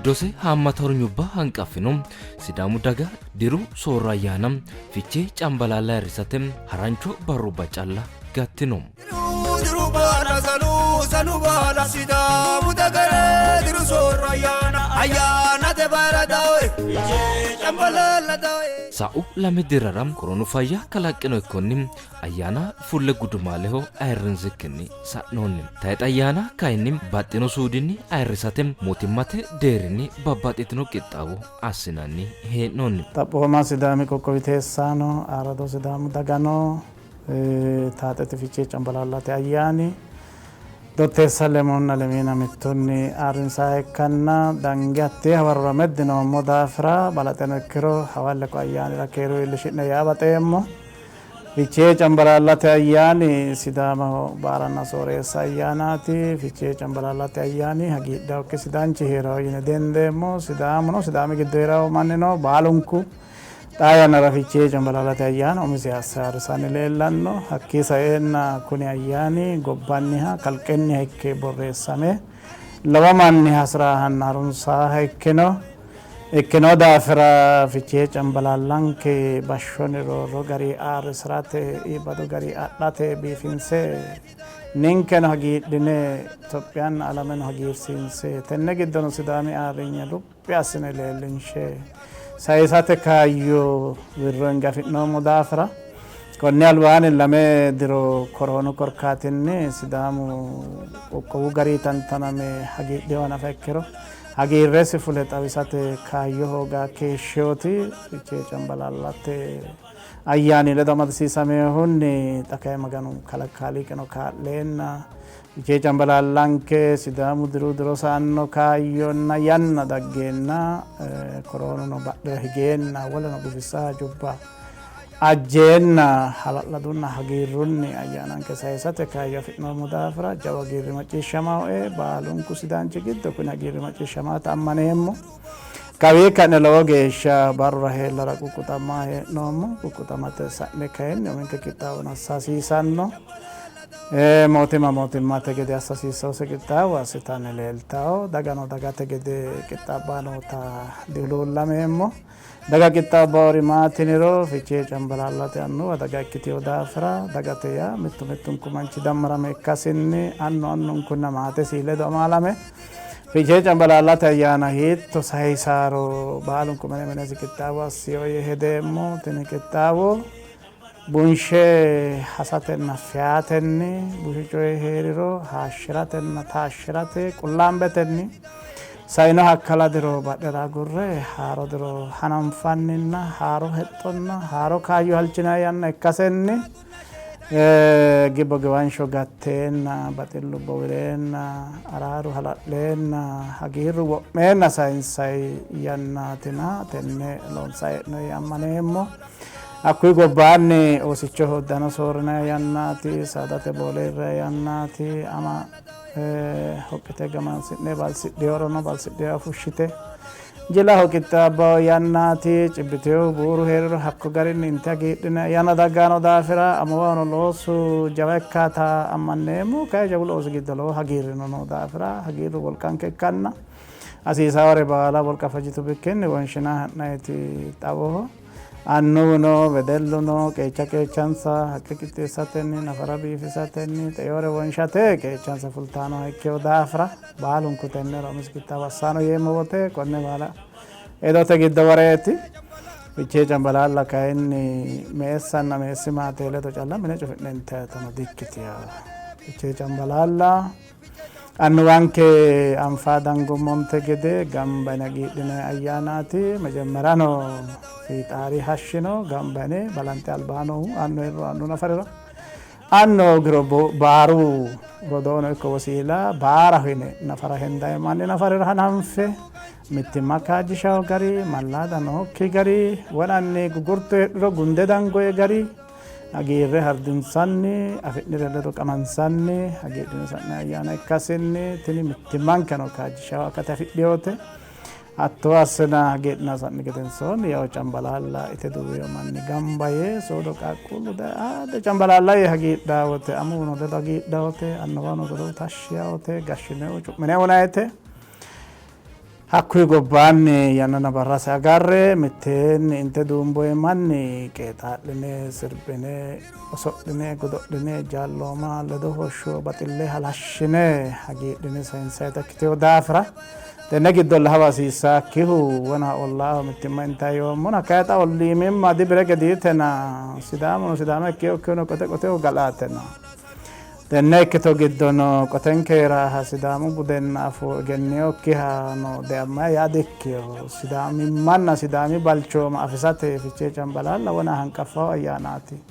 Giddose haammata hornyubba hanqaffino Sidaamu daga diru soorro ayyaana Fichee Cambalaalla ayirrisate harancho barrubba calla gattino. Diru baala sanu sanu baala Sidaamu dagara diru soorro ayyaana ayyaanate baara dawe Fichee Cambalaalla dawe. Sa'u lame dirrara koronu fayya kalaqqino ikkonni ayyaana fulle gudumaaleho ayirrinsikkinni sa'noonni. Tayxe ayyaana kayinni baxxino suudinni ayirrisate mootimmate deerrinni babbaxxitino qixxaawo assinanni hee'noonni. Xaphooma Sidaami qoqqowi teessaano, ayirrado Sidaamu dagano, taaxete Fichee Cambalaallate ayyaani Dotteessa lemoonna lemiina mittunni ayirrinsanniha ikkanna dange hattee hawarrora meddi noommo daafira balaxeno ikkiro hawalle ko ayyaanira keeru iillishi'ne yaa baxeemmo. Fichee Cambalaallate ayyaani Sidaamaho baaranna sooreessa ayyaanaati. Fichee Cambalaallate ayyaani hagiidhaokki Sidaanchi hee'rawo yine dihendeemmo. Sidaamuno Sidaami giddo hee'rawo mannino baalunku xaa yannara Fichee Cambalaallate ayyaana umisi asse ayirrisanni leellanno. Hakkii saeenna kuni ayyaani gobbanniha kalqenniha ikke borreessame lowo manni hasi'raahanna harunsaaha ikkino. Ikkino daafira Fichee Cambalaallanke bashshonni roorro gari ayirrisi'rate, iibbadu gari adhate biifinse ninkeno hagiidhine Itophiyanna alameno hagiirsiinse tenne giddono Sidaami ayirrinye luphi assine leellinshe sayisate kaayyo wirro hinge afi'noommo daafira konni albaanni lame diro koroonu korkaatinni Sidaamu qoqqowu gari tantaname hagiidhinoha nafa ikkiro hagiirresi fule xawisate kaayyo hooga keeshshinoti Fichee Cambalaallate ayyaani ledo amadisiisaminohunni xa kayi Maganu Kaaliiqino kaa'leenna Fichee Cambalaallanke Sidaamu diru diro sa'anno kaayyonna yanna daggeenna koroonuno badhera higeenna woleno gufissanno hajubba ajjeenna hala'ladunna hagiirrunni ayyaananke sayisate kaayyo afi'noommo daafira jawu hagiirri macciishshamaoe. Baalunku Sidaanchi giddo kuni hagiirri macciishshamaata ammaneemmo. Kawii ka'ne lowo geeshsha barrura heellara quqquxamma hee'noommo. Quqquxamate sa'ne kayinni uminke qixxaawono assa hasiisanno. Mootimma mootimmate gede assa hasiissannose qixxaawo assitanni leeltawo. Dagano dagate gede qixxaabbanni noota dihuluullameemmo. Daga qixxaabbawori maati yiniro Fichee Cambalaallate annuwa daga ikkitino daafira dagate yaa mittu mittunku manchi dammarame ikkasinni annu annunkunna maatesi ledo amaalame Fichee Cambalaallate ayyaana hiitto sayisaaro baalunku mine minesi qixxaawo assino yee hedeemmo. Tini qixxaawo bunshe hasatenna feyaatenni bushu coyi hee'riro haashshiratenna taashshirate qullaambetenni sainoha akkala diro badhera agurre haaro diro hananfanninna haaro hexxonna haaro kaayyo halchinanni yanna ikkasenni gibbo giwansho gatteenna baxillu bowireenna araaru hala'leenna hagiirru wo'meenna sayinsanni yannaatina tenne loonsanni hee'noonni yee ammaneemmo. Hakkuyi gobbaanni oosichoho uddano soorrinanni yannaati, saadate boole hirranni yannaati, ama hoqqite gamansi'ne balsidhinorono balsidhinowa fushshite jilaho qixxaabbanno yannaati. Cibbiteyohu buuru hee'riro hakko garinni inte hagiidhinanni yanna dagganno daafira amuwahono loosu jawa ikkaata ammanneemmo. Kayi jawu loosi giddo lowo hagiirrino noo daafira hagiirru wolqanke ikkanna hasiisaawore baala wolqa fajjitu bikkinni wonshinanni ha'nanniti xawoho. Annuwuno wedelluno qeecha qeechansa haqqe qixxeessatenni, nafara biifisatenni, xeeore wonshate qeechansa fultannoha ikkino daafira baalunku tennera umisi qixxaawo assano yeemmo wote konne baala hedote giddo woreeti. Fichee Cambalaalla kayinni meessanna meessi maate ledo calla mine cufi'ne intayitano dikkitino. Fichee Cambalaalla Annuwanke anfa dangummonte gede gamba yine hagiidhinanni ayyaanaati. Mejemmerano fiixaari hashshino gamba yine balanxe albaa noohu annu hee'riro annu nafarira annu hoogiro baaru rodoono ikko wosiila baaraho yine nafara hendanni manni nafarira hananfe mittimma kaajjishawo gari mallaada nookki gari wonanni gugurtu heedhuro gunde dangoye gari Hagiirre hardinsanni, afi'nire ledo qamansanni, hagiidhine sa'nanni ayyaana ikkasinni tini mittimmankeno kaajjishawo akate afidhinote. Hatto assina hagiidhina sa'ni gedensoonni yawo cambalaalla ite duuwino manni gamba yee soodo qaaqquullu daye aadde cambalaalla yee hagiidhaa wote amuwuno ledo hagiidhaa wote annuwano ledo tashshi yaa wote gashshine cu'mine hunayite. Hakkuyi gobbaanni yannana barrase agarre mitteenni inte duumboyi manni qeexaa'line, sirbine, oso'line, godo'line, jaallooma ledo hoshsho baxille halashshine hagiidhine sayinsayita ikkiteyo daafira tenne giddolla hawa hasiissaakkihu wona ollaaho mittimma intayi yoommona kayi xa olliimimma dibire gediitena Sidaamuno Sidaama ikkeyokkihuno qote qoteho galaatena. Tenne ikkito giddono qotenkeera Sidaamu budenna afoo egenninokkiha no deamma yaa dikkino. Sidaamimmanna Sidaami balchooma afisate Fichee Cambalaalla wona hanqaffaho ayyaanaati.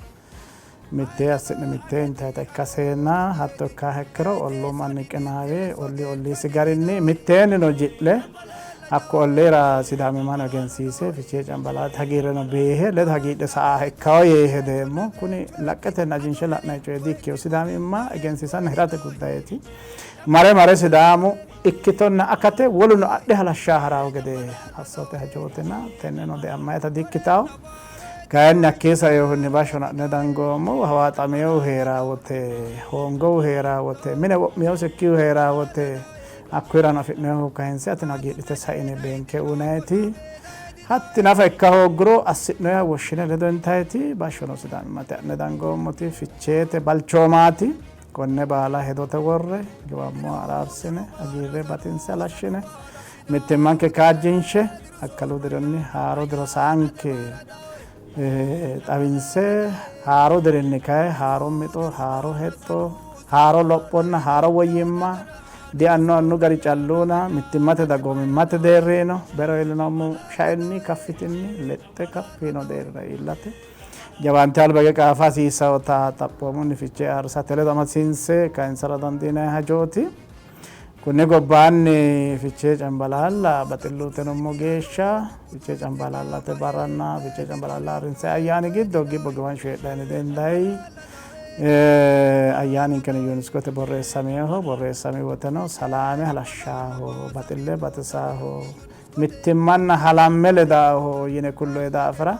Mittee assi'ne mittee intayita ikkaseenna hatto ikkaaha ikkiro olluu manni qinaawe olli olliisi garinni mitteennino ji'le hakko olliira Sidaamimmano egensiise Fichee Cambalaallate hagiirreno beehe ledo hagiidhe sa'aaha ikkawo yee hedeemmo. Kuni laqqetenni ajinshe la'nanni coye di-ikkino. Sidaamimma egensiisanna hirate guddayeeti. Mare mare Sidaamu ikkitonna akate woluno adhe halashshaa harawo gede assate hajootina tenneno deammayita di-ikkitawo. Kayinni hakkii sainohunni bashshono adhine dangoommo hawaaxameyohu hee'raa wote, hoongohu hee'raa wote, mine wo'miyosikkihu hee'raa wote, hakkuyirano afi'noyihu kayinse atino hagiidhite saine beenke uynayiti, hatti nafa ikka hoogguro assi'noyiha woshshine ledo intayiti bashshono Sidaamimmate adhine dangoommoti Ficheete balchoomaati. Konne baala hedote worre, giwammoha araarsine, hagiirre batinse halashshine, mittimmanke kaajjinshe akkalu dirinni haaro diro saanke xawinse haaro dirinni kayi haaro mixo, haaro hexxo, haaro lophonna haaro woyyimma diannu annu gari calluna mittimmate dagoomimmate deerrino bero iillinoommo shaenni kaffitinni lexxe kaffi yiino deerrira iillate jawaante alba hige qaafa hasiissannota xaphoomunni Fichee ayirrisate ledo amadisiinse kayinsara dandiinanni hajooti. Konni gobbaanni Fichee Cambalaalla baxillu tenummo geeshsha Fichee Cambalaallate barranna Fichee Cambalaalla ayirrinsanni ayyaani giddo gibbo giwansho heedhanni dendayi. Ayyaaninkeno UNESCO-te borreessaminoho. Borreessami woteno salaame halashshaaho, baxille batisaaho, mittimmanna halamme ledaaho yine kulloyi daafira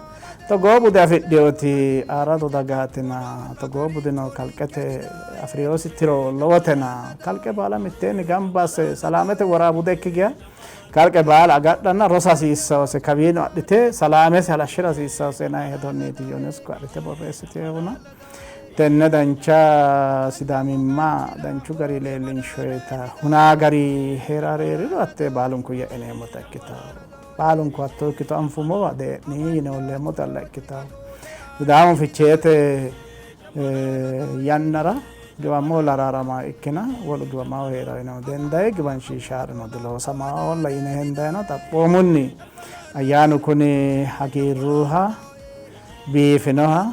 togoo bude afidhinoti ayirrado dagaatina togoo budino kalqete afi'rinosi tiro lowotena kalqe baala mitteenni gamba asse salaamete woraa bude ikki geya kalqe baala agadhanna rosa hasiissawose kawiino adhite salaamese halashshira hasiissawose yinanni hedonniiti UNESCO adhite borreessitinohuna. Tenne dancha Sidaamimma danchu gari leellinshoyita hunaa gari hee'rara hee'riro hattee baalunku ye'eneemmota ikkitanno. Baalunku hattoo ikkito anfummowa dee'ni yine olleemmotalla ikkitanno. Sidaamu Ficheete yannara giwammolla araarama ikkina wolu giwamaho hee'rarino dendayi giwanshiishaarino diloosamaholla yine hendayino. Xaphoomunni ayyaanu kuni hagiirruha biifinoha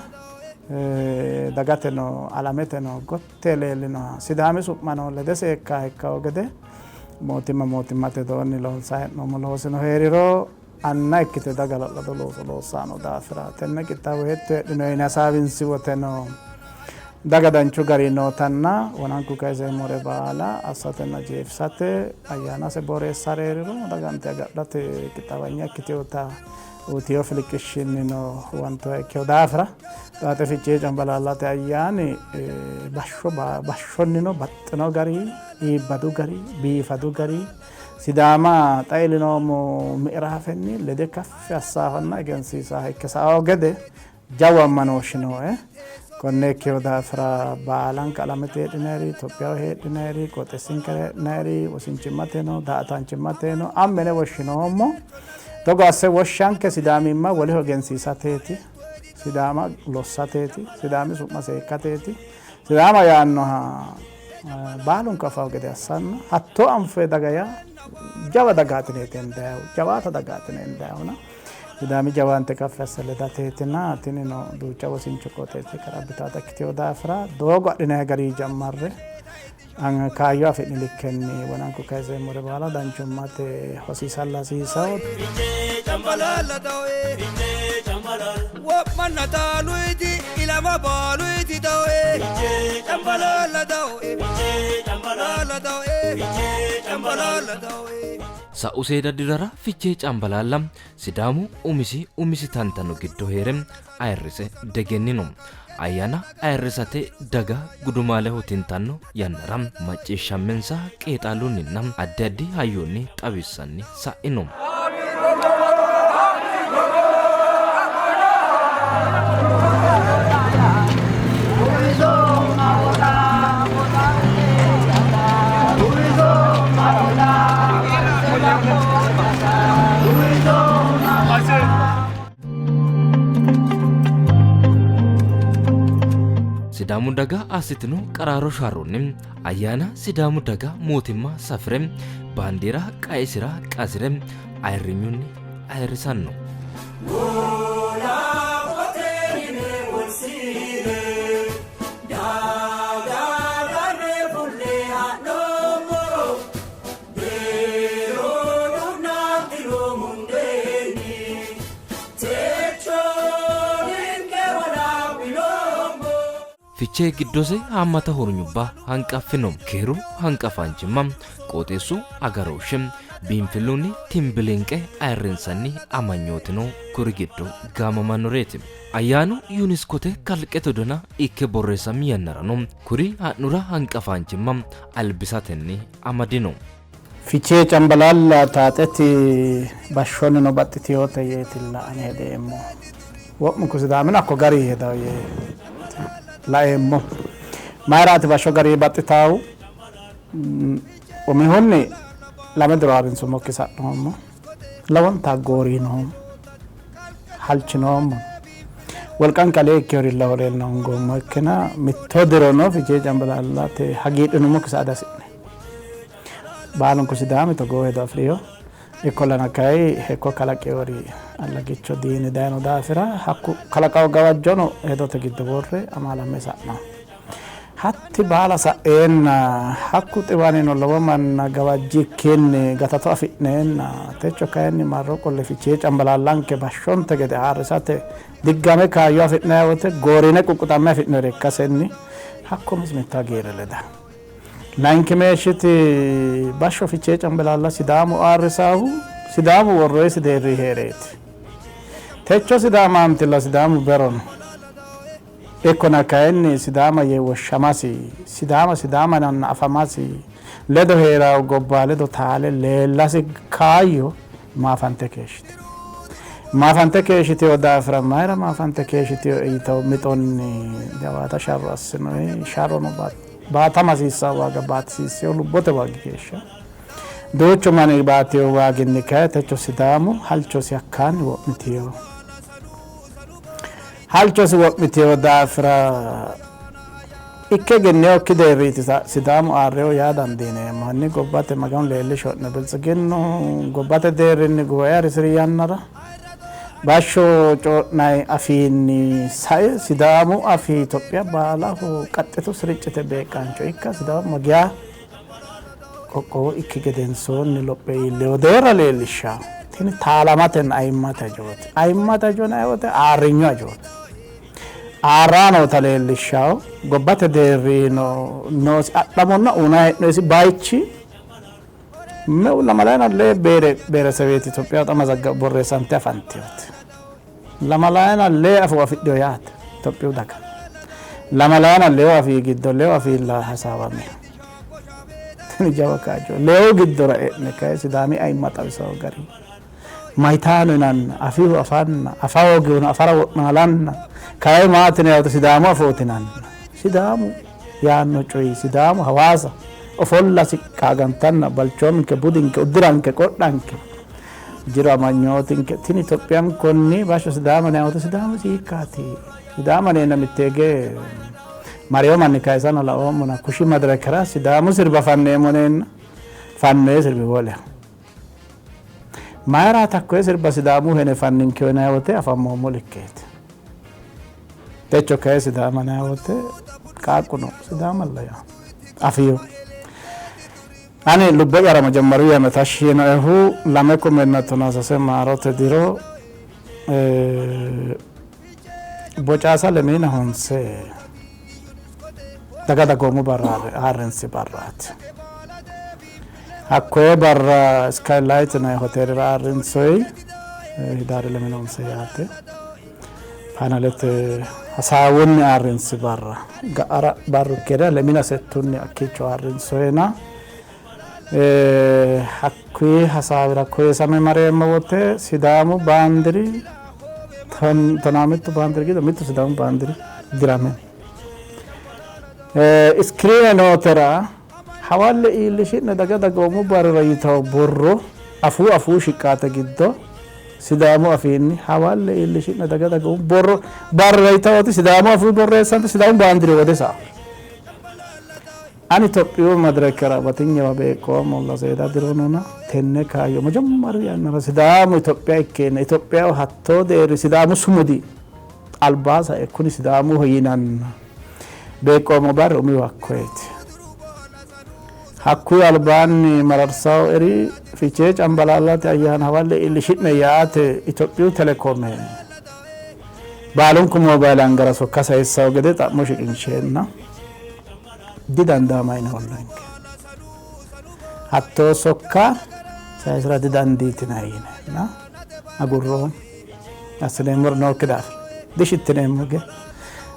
dagateno alameteno gotte leellinoha Sidaami su'mano lede seekkaa ikkawo gede mootimma mootimmate widoonni loonsanni hee'noommo loosino hee'riro anna ikkite daga hala'lado looso loossanno daafira tenne qixxaawo hiitto heedhino yine hasaawinsi woteno daga danchu gari nootanna wonanku kayiseemmore baala assatenna jeefisate ayyaanase booreessare hee'riro dagante agadhate qixxaawanya ikkitinota uyitino filiqqishshinnino huwantoha ikkino daafira xaaxe Fichee Cambalaallate ayyaani bashsho bashshonnino baxxino gari, iibbadu gari, biifadu gari Sidaama xa iillinoommo mi'raafenni lede kaffi assaahonna egensiisaaha ikke sa''anno gede jawu ammanooshshi nooe. Konne ikkino daafira baalanka alamete heedhinayiri, Itophiyaho heedhinayiri, qooxeessinkera heedhinayiri, wosinchimmateno daa''ataanchimmateno amme yine woshshinoommo. Togo asse woshshanke Sidaamimma woleho egensiisateeti, Sidaama lossateeti, Sidaami su'ma seekkateeti, Sidaama yaannoha baalunku afawo gede assanna hattoo anfoye daga yaa jawa dagaati yineeti hendayihu, jawaata dagaati yine hendayihuna Sidaami jawaante kaffi asse ledateetina tinino duucha wosincho qooxeessinkera abbitaata ikkitewo daafira doogo adhinayi gari jammarre kaayyo afi'ni likkenni wonanku kayiseemmore baala danchummate hosiisalla hasiisawo. Cambalaalla dawe wo'manna taaluyti ilama baaluyti dawe Cambalaalla dawe Cambalaalla dawe Cambalaalla dawe. Sa'u seeda dirrara Fichee Cambalaalla Sidaamu umisi umisi tantano giddo hee're ayirrise degennino. Ayyaana ayirrisate daga gudumaaleho tintanno yannara macciishshammensa qeexaalunninna addi addi hayyonni xawissanni sa'ino. Sidaamu daga assitino qaraaro sharronni ayyaana Sidaamu daga mootimma safire baandiira qaesira qasire ayirrinyunni ayirrisanno. Fichee giddose haammata hornyubba hanqaffino. Keeru hanqafaanchimma, qooxeessu agarooshshe, biinfillunni timbilinqe ayirrinsanni amanyootino kuri giddo gaamamannoreeti. Ayyaanu Yuniskote kalqete dona ikke borreessami yannarano kuri ha'nura hanqafaanchimma albisatenni amadino. Fichee Cambalaalla taaxeti bashshonnino baxxitinote yeetilla ani hedeemmo. Wo'munku Sidaamino hakko garii hedawo yee laeemmo. Mayiraati bashsho garii baxxitaahu? Umihunni lame diro harinsummokki sa'noommo. Lowonta gooriinoommo. Halchinoommo. Wolqanke alee ikkinorilla holeelna hoongoommo. Ikkina mitto dirono Fichee Cambalaallate hagiidhinummokki sa'a dihasi'neemmo. Baalunku Sidaami togoo hedo afi'rino. Ikkollana kayi hekko kalaqinori allagicho diini dayino daafira hakku kalaqawo gawajjono hedote giddo worre amaalamme sa'no. Hatti baala sa'eenna hakku xiwanino lowo manna gawajjikkinni gatato afi'neenna techo kayinni marro qolle Fichee Cambalaallanke bashshonte gede ayirrisate diggame kaayyo afi'nanni wote goorine quqquxamme afi'nore ikkasenni hakko umisi mitto hagiirre leda. Layinkimeeshshiti bashsho Fichee Cambalaalla Sidaamu ayirrisaahu Sidaamu worroyisi deerri hee'reeti. Techo Sidaamaantilla Sidaamu berono. Ikkona kayinni Sidaama yee woshshamasi, Sidaama Sidaama yinanna afamasi, ledo hee'rawo gobba ledo taale leellasi kaayyo maafante keeshshitino. Maafante keeshshitino daafira mayira maafante keeshshitino yitawo mixonni jawaata sharro assinoyi sharrono baatama hasiissanno waaga baatisiissino lubbote waagi geeshsha. Duuchu manni baatino waaginni kayi techo Sidaamu halchosi hakkaanni wo'mitino. Halchosi wo'mitino daafira ikke egenninokki deerriiti Sidaamu aarreho yaa dandiineemmo. Hanni gobbate Maganu leellisho'ne Biltsiginnu gobbate deerrinni guwae harisiri yannara bashsho co'nay afiinni sae Sidaamu afii Itophiya baalaho qaxxitu siriccite beeqqaancho ikka Sidaamu mageya qoqqowo ikki gedensoonni lophe iillewo deerra leellishshanno. Tini taalamatenna ayimmate hajooti. Ayimmate hajo yinanni woyte ayirrinyu hajooti. Aarraanoota leellishshanno. Gobbate deerri noosi adhamonna uynanni hee'noyisi bayichi meu lamalayina lee biheereseweeti Itophiyaho xa mazagga borreessante afantinote. Lamalayina lee afoo afidhino yaate Itophiyu daga. Lamalayina leewu afii giddo leewu afiilla hasaawamino. Tini jawa kaajjo. Leewu giddora e'ne kayi Sidaami ayimma xawisawo gari mayitaano yinanna afiihu afanna afa hoogihuno afara wo'naalanna kayi maati yinanni woyte Sidaamu afooti yinanna Sidaamu yaanno coyi Sidaamu Hawaasa ofollasi qaagantanna balchoominke budinke uddiranke qodhanke jiro amanyootinke tini Itophiyankonni bashsho Sidaama yinanni woyte Sidaamu isi hiikkaati Sidaama yineenna mitteege mariyo manni kayisana laoommona kushi madirakera Sidaamu sirba fanneemmo yineenna fannoye sirbi woleho. Mayiraati hakkoye sirba Sidaamu hene fanninkeho yinanni woyte afammoommo likkeeti. Techo kayi Sidaama yinanni woyte qaaqquno Sidaamalla yaanno afiyo. Ani lubbo'yara majammaru yanna tashshi yiinoehu 2013 maarote diro Bocaasa lemiina honse daga dagoomu barra ayirrinsi barraati. Hakkoye barra Skylight yinanni hoteelera ayirrinsoyi Hidaari lemiina honse yaate. Paanalete hasaawunni ayirrinsi barra ga'ara barru ikkera lemina settunni hakkiicho ayirrinsoyena hakkuyi hasaawira koyisame mareemmo wote Sidaamu baandiri 15 baandiri giddo mittu Sidaamu baandiri dirame iskiriine nootera hawalle iillishi'ne daga dagoomu barrira yitawo borro afuu afuu shiqqaate giddo Sidaamu afiinni hawalle iillishi'ne daga dagoomu borro barrira yitawoti Sidaamu afuu borreessante Sidaamu baandiri wode sa ani Itophiyu madirakera batinyewa beeqqoommolla seeda diro nona tenne kaayyo majammari yannara Sidaamu Itophiya ikkeenna Itophiyaho hattoo deerri Sidaamu sumudi albaa sae kuni Sidaamuho yinanna beeqqoommo barri umihu hakkoyeeti. Hakkuyi albaanni mararsawo eri Fichee Cambalaallate ayyaana hawalle iillishi'ne yaate Itophiyu Telekome baalunku moobayile angara sokka sayissawo gede xa'mo shiqinsheenna didandaama yine hoolloyinke. Hattoo sokka sayisira didandiitinanni yineenna agurroommo. Assineemmori nookki daafira dishittineemmo ge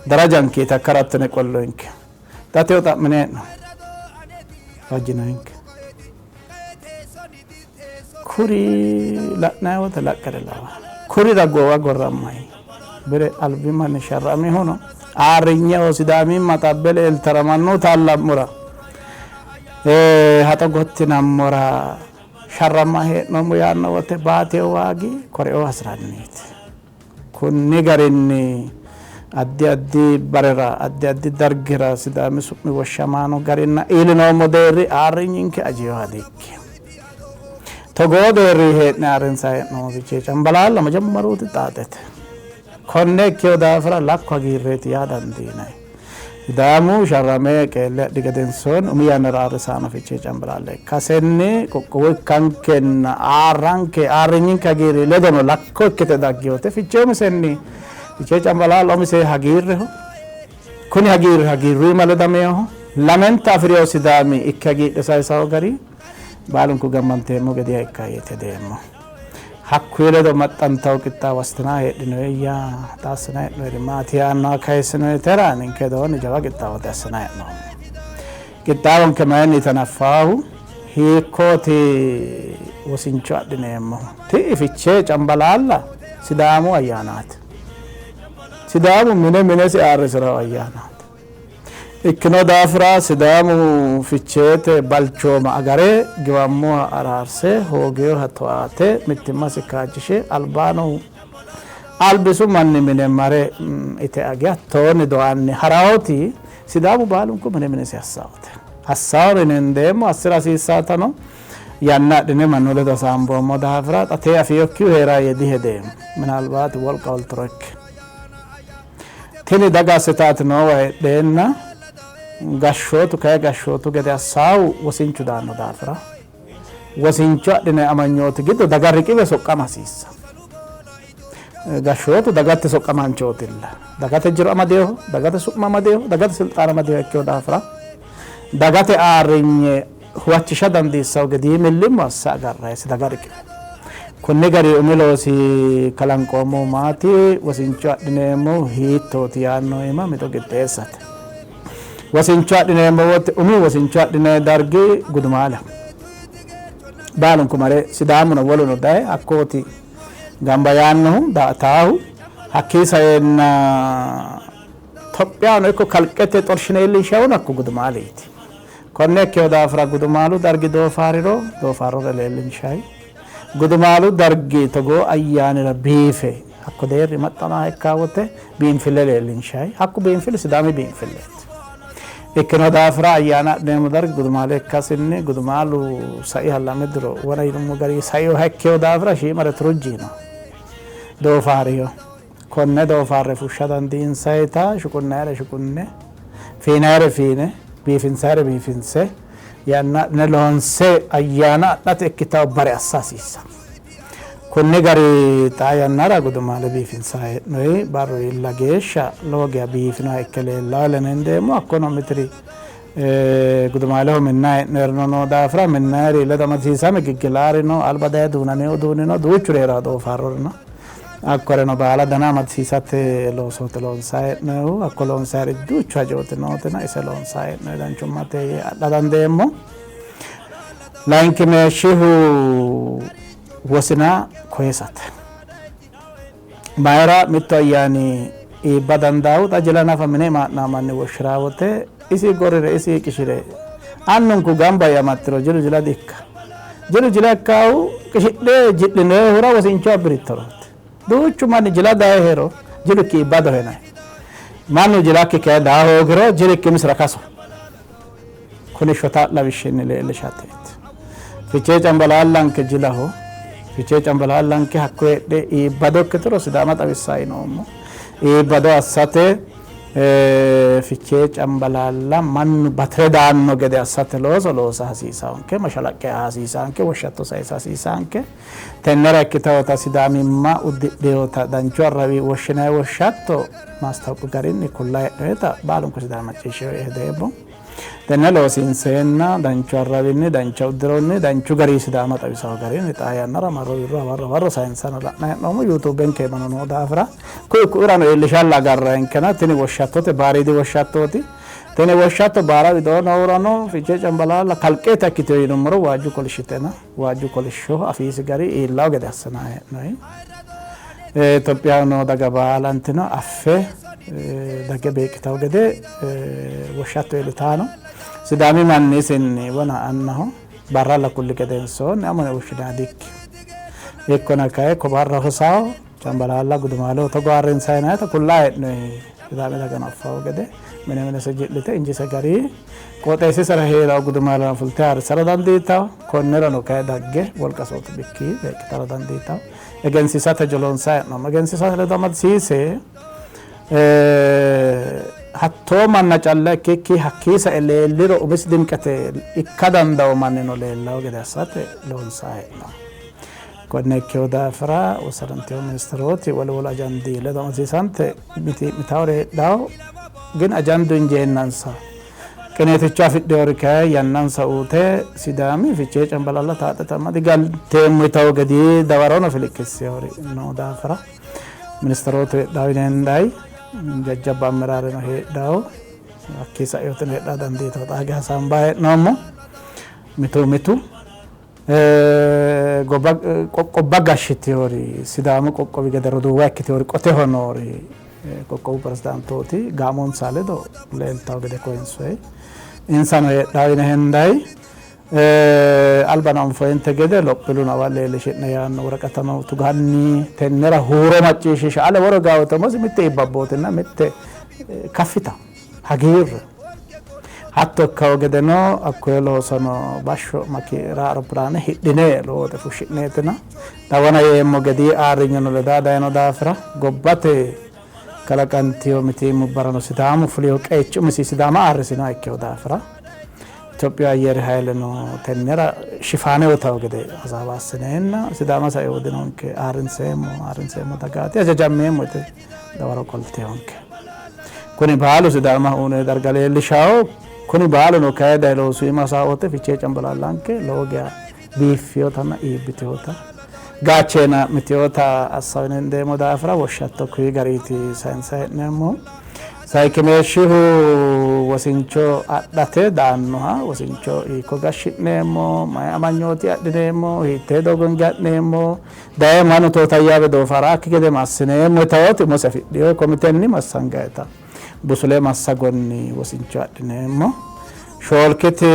darajankeeti hakkarattine qolloyinke. Xa teyo xa'mine hee'no fajjinoyinke. Kuri la'nanni wote laqqere lawa. Kurira goowa gorrammayi bire albi manni sharramihuno ayirrinyeho Sidaamimma xabbe leeltara mannu taallammora haxo gottinammora sharramma hee'noommo yaanno wote baateyo waagi koreo hasi'ranniiti. Kunni garinni addi addi barera addi addi dargira Sidaami su'mi woshshamaano garinna iillinoommo deerri ayirrinyinke ajiyoha dikkino. Togoo deerri hee'ne ayirrinsanni hee'noommo Fichee Cambalaalla majammaruuti xaaxete. Konne ikkino daafira lakko hagiirreeti yaa dandiinanni. Sidaamu sharrame qeelle adhi gedensoonni umi yannara ayirrisaano Fichee Cambalaalla ikkasenni qoqqowo ikkankenna ayirranke ayirrinyinke hagiirri ledono lakko ikkite dagginote. Fichee umisenni Fichee Cambalaalla umise hagiirreho. Kuni hagiirri hagiirruyima ledameeho. Lamenta afi'rino Sidaami ikke hagiidhe sayisawo gari baalunku gammanteemmo gede ikka yee hedeemmo. Hakkuyi ledo maxxantawo qixxaawo assitinanni heedhinoyya xa assinanni hee'noyiri maati yaannoha kayissinoyitera ninke widoonni jawa qixxaawote assinanni hee'noommo. Qixxaawonke mayinniiti hanaffaahu? Hiikkooti wosincho adhineemmohu? Ti'i Fichee Cambalaalla Sidaamu ayyaanaati. Sidaamu mine minesi ayirrisi'ranno ayyaanaati. Ikkino daafira Sidaamu Ficheete balchooma agare giwammoha araarse hoogeyoha towaate mittimmasi kaajjishe albaano albisu manni mine mare ite age hattoonni doanni harawoti Sidaamu baalunku mine minesi assawote. Assawore hendeemmo assira hasiissaatano yanna adhine mannu ledo hasaamboommo daafira xa tee afiyokkihu heeraa yee dihedeemmo. Minalbaati wolqa olturo ikke. Tini daga assitaati noowa heedheenna gashshootu kayi gashshootu gede assaawu wosinchu daanno daafira wosincho adhine amanyooti giddo daga riqiwe soqqama hasiissa. Gashshootu dagate soqqamaanchootilla. Dagate jiro amadeeho, dagate su'ma amadeeho, dagate silxaane amadeeho ikkino daafira dagate ayirrinye huwachisha dandiissawo gede millimmo assa agarrayisi daga riqiwe. Kunni gari umi loosi kalanqoommohu maati wosincho adhineemmohu hiittooti yaanno iima mixo qixxeessate. Wosincho adhineemmo wote umi wosincho adhine dargi Gudumaaleho. Baalunku mare Sidaamuno woluno daye hakkooti gamba yaannohu daa''ataahu hakkii saeenna Tophiyano ikko kalqete xorshine iillinshahuno hakko Gudumaaleeti. Konne ikkino daafira Gudumaalu dargi doofaariro doofaarrore leellinshayi. Gudumaalu dargi togoo ayyaanira biife hakko deerri maxxanaha ikka wote biinfille leellinshayi. Hakku biinfilli Sidaami biinfilleeti. Ikkino daafira ayyaana adhineemmo dargi Gudumaale ikkasinni Gudumaalu saiha lame diro wona yinummo gari sainoha ikkino daafira shiimare turujjino doofaariyo. Konne doofaarre fushsha dandiinsayita shuqunnayire shuqunne fiinayire fiine biifinsayire biifinse yanna adhine loonse ayyaana adhate ikkitawo bare assa hasiissa. Kunni gari xaa yannara Gudumaale biifinsayi hee'noyi barru iilla geeshsha lowo geya biifinoha ikke leellawo lene hendeemmo. Hakkono mitiri Gudumaaleho minnayi hee'noyirino noo daafira minnayiri ledo amadisiisame giggilaari no, alba daye duunamino uduunni no, duuchuri hee'rawo doofaarrori no. Hakkoreno baala dana amadisiisate loosooti loonsayi hee'noyihu. Hakko loonsayiri duuchu hajooti nootina ise loonsayi hee'noyi danchummate yee adha dandeemmo. Layinkimeeshshihu wosina koyisate. Mayira mittu ayyaani iibba dandaahu xa jila nafa mine maa'naa manni woshshiraa wote isi gorrire isi qishire annunku gamba yee amaxxiro jilu jila di''ikka. Jilu jila ikkaahu qishidhe ji'linoyihura wosincho abbirittorooti. Duuchu manni jila daye heero jilikki iibbadoho yinanni. Mannu jilakki kayi daa hoogiro jilikki umisira kaso. Kuni shota lawishshinni leellishateeti. Fichee Cambalaallanke jilaho. Fichee Cambalaallanke hakko heedhe iibbado ikkituro Sidaama xawissanni yinoommo. Iibbado assate Fichee Cambalaalla mannu batire daanno gede assate looso loosa hasiisaanke, mashalaqqe aa hasiisaanke, woshshatto sayisa hasiisaanke. Tennera ikkitawota Sidaamimma uddidhinota danchu arrawi woshshinanni woshshatto maastaawoqu garinni kullayi hee'noyita baalunku Sidaami macciishshino yee hedeemmo. Tenne loosiinseenna danchu arrawinni, dancha uddironni, danchu garii Sidaama xawisawo garinni xaa yannara marro wirro hawarro hawarro sayinsana la'nayi hee'noommo. Yuutuubenke iimano noo daafira ku'u ku'urano iillishalla agarrayinkena tini woshshattote baariidi woshshattooti. Tini woshshatto baara widoo noohurano Fichee Cambalaalla kalqeeta ikkitino yinummoro waajju kolishshitena waajju kolishshoho afiisi gari iillawo gede assinayi hee'noyi. Itophiyaho noo daga baalantino affe dagge beeqqitawo gede woshshatto iillitaano. Sidaami manni isinni wona annaho barralla kulli gedensoonni amone woshshinanni dikkino. Ikkona kayi ko barra hosawo Cambalaalla Gudumaaleho togo ayirrinsanni yinannita kullayi hee'noyi. Sidaami dagano affawo gede mine minese ji'lite injise gari qooxeessisera hee'rawo gudumaaleno fulte ayirrissara dandiitawo. Konnirano kayi dagge wolqasootu bikki beeqqitara dandiitawo. Egensiisate hajo loonsayi hee'noommo. Egensiisate ledo amadisiise hattoo manna calla ikkikki hakkii sae leelliro umisi dimqete ikka dandawo mannino leellawo gede assate loonsayi hee'noommo. Konne ikkino daafira wossannantino ministerooti wolu wolu ajandi ledo amadisiisante mitii'mitawori heedhawo, gin ajandu injeennansa qineeticho afidhinori kayi yannansa uute Sidaami Fichee Cambalaalla taaxe tamma digalteemmo yitawo gedii dawarono filiqqissewori noo daafira ministerootu heedhawo yine hendayi, jajjabba ameraareno heedhawo, hakkii sa'ewotino heedhaa dandiitawo xaa geya hasaambayi hee'noommo mitu mitu. Gobba qoqqobba gashshitewori Sidaamu qoqqowi gede roduuwa ikkitewori qoteho noori qoqqowu pirezidaantooti gaamonsa ledo leeltawo gede koyinsoyi. Insano heedhawo yine hendayi. Albano anfoyinte gede lophiluno awalle leellishi'ne yaanno woraqatano tuganni tennera huuro macciishshiisha ale woro gawote umosi mitte iibbabbootinna mitte kaffita hagiirre hatto ikkawo gedeno hakkoye loosono bashsho makiira aeropilaane hidhine lowo woxe fushshi'neetina xawana yeemmo gedii ayirrinyuno ledaa dayino daafira gobbate kalaqantino mitiimmubbarano Sidaamu fulino qeechi umisi Sidaama ayirrisinoha ikkino daafira Itophiyu ayyere hayleno tennera shifaane uytawo gede hasaawa assineenna Sidaama sae dinonke ayirrinseemmo ayirrinseemmo dagaati hajajammeemmo yite dawaro qolteyonke. Kuni baalu Sidaamaho uyinoyi darga leellishawo. Kuni baaluno kayi daye loosu iima hasaawote Fichee Cambalaallanke lowo geya biiffinotanna iibbitinota gaacheenaa'mitinota assawo yine hendeemmo daafira woshshatto kuyi gariiti sayinsayi hee'neemmohu. Sayikkimeeshshihu wosincho adhate daannoha wosincho hiikko gashshi'neemmo, mayi amanyooti adhineemmo, hiittee doogo hinge ha'neemmo, daye mannu tootayyaawe doofarakki gede massineemmo yitawoti umose afidhino komitenni massangayita busule massagonni wosincho adhineemmo. Shoolkiti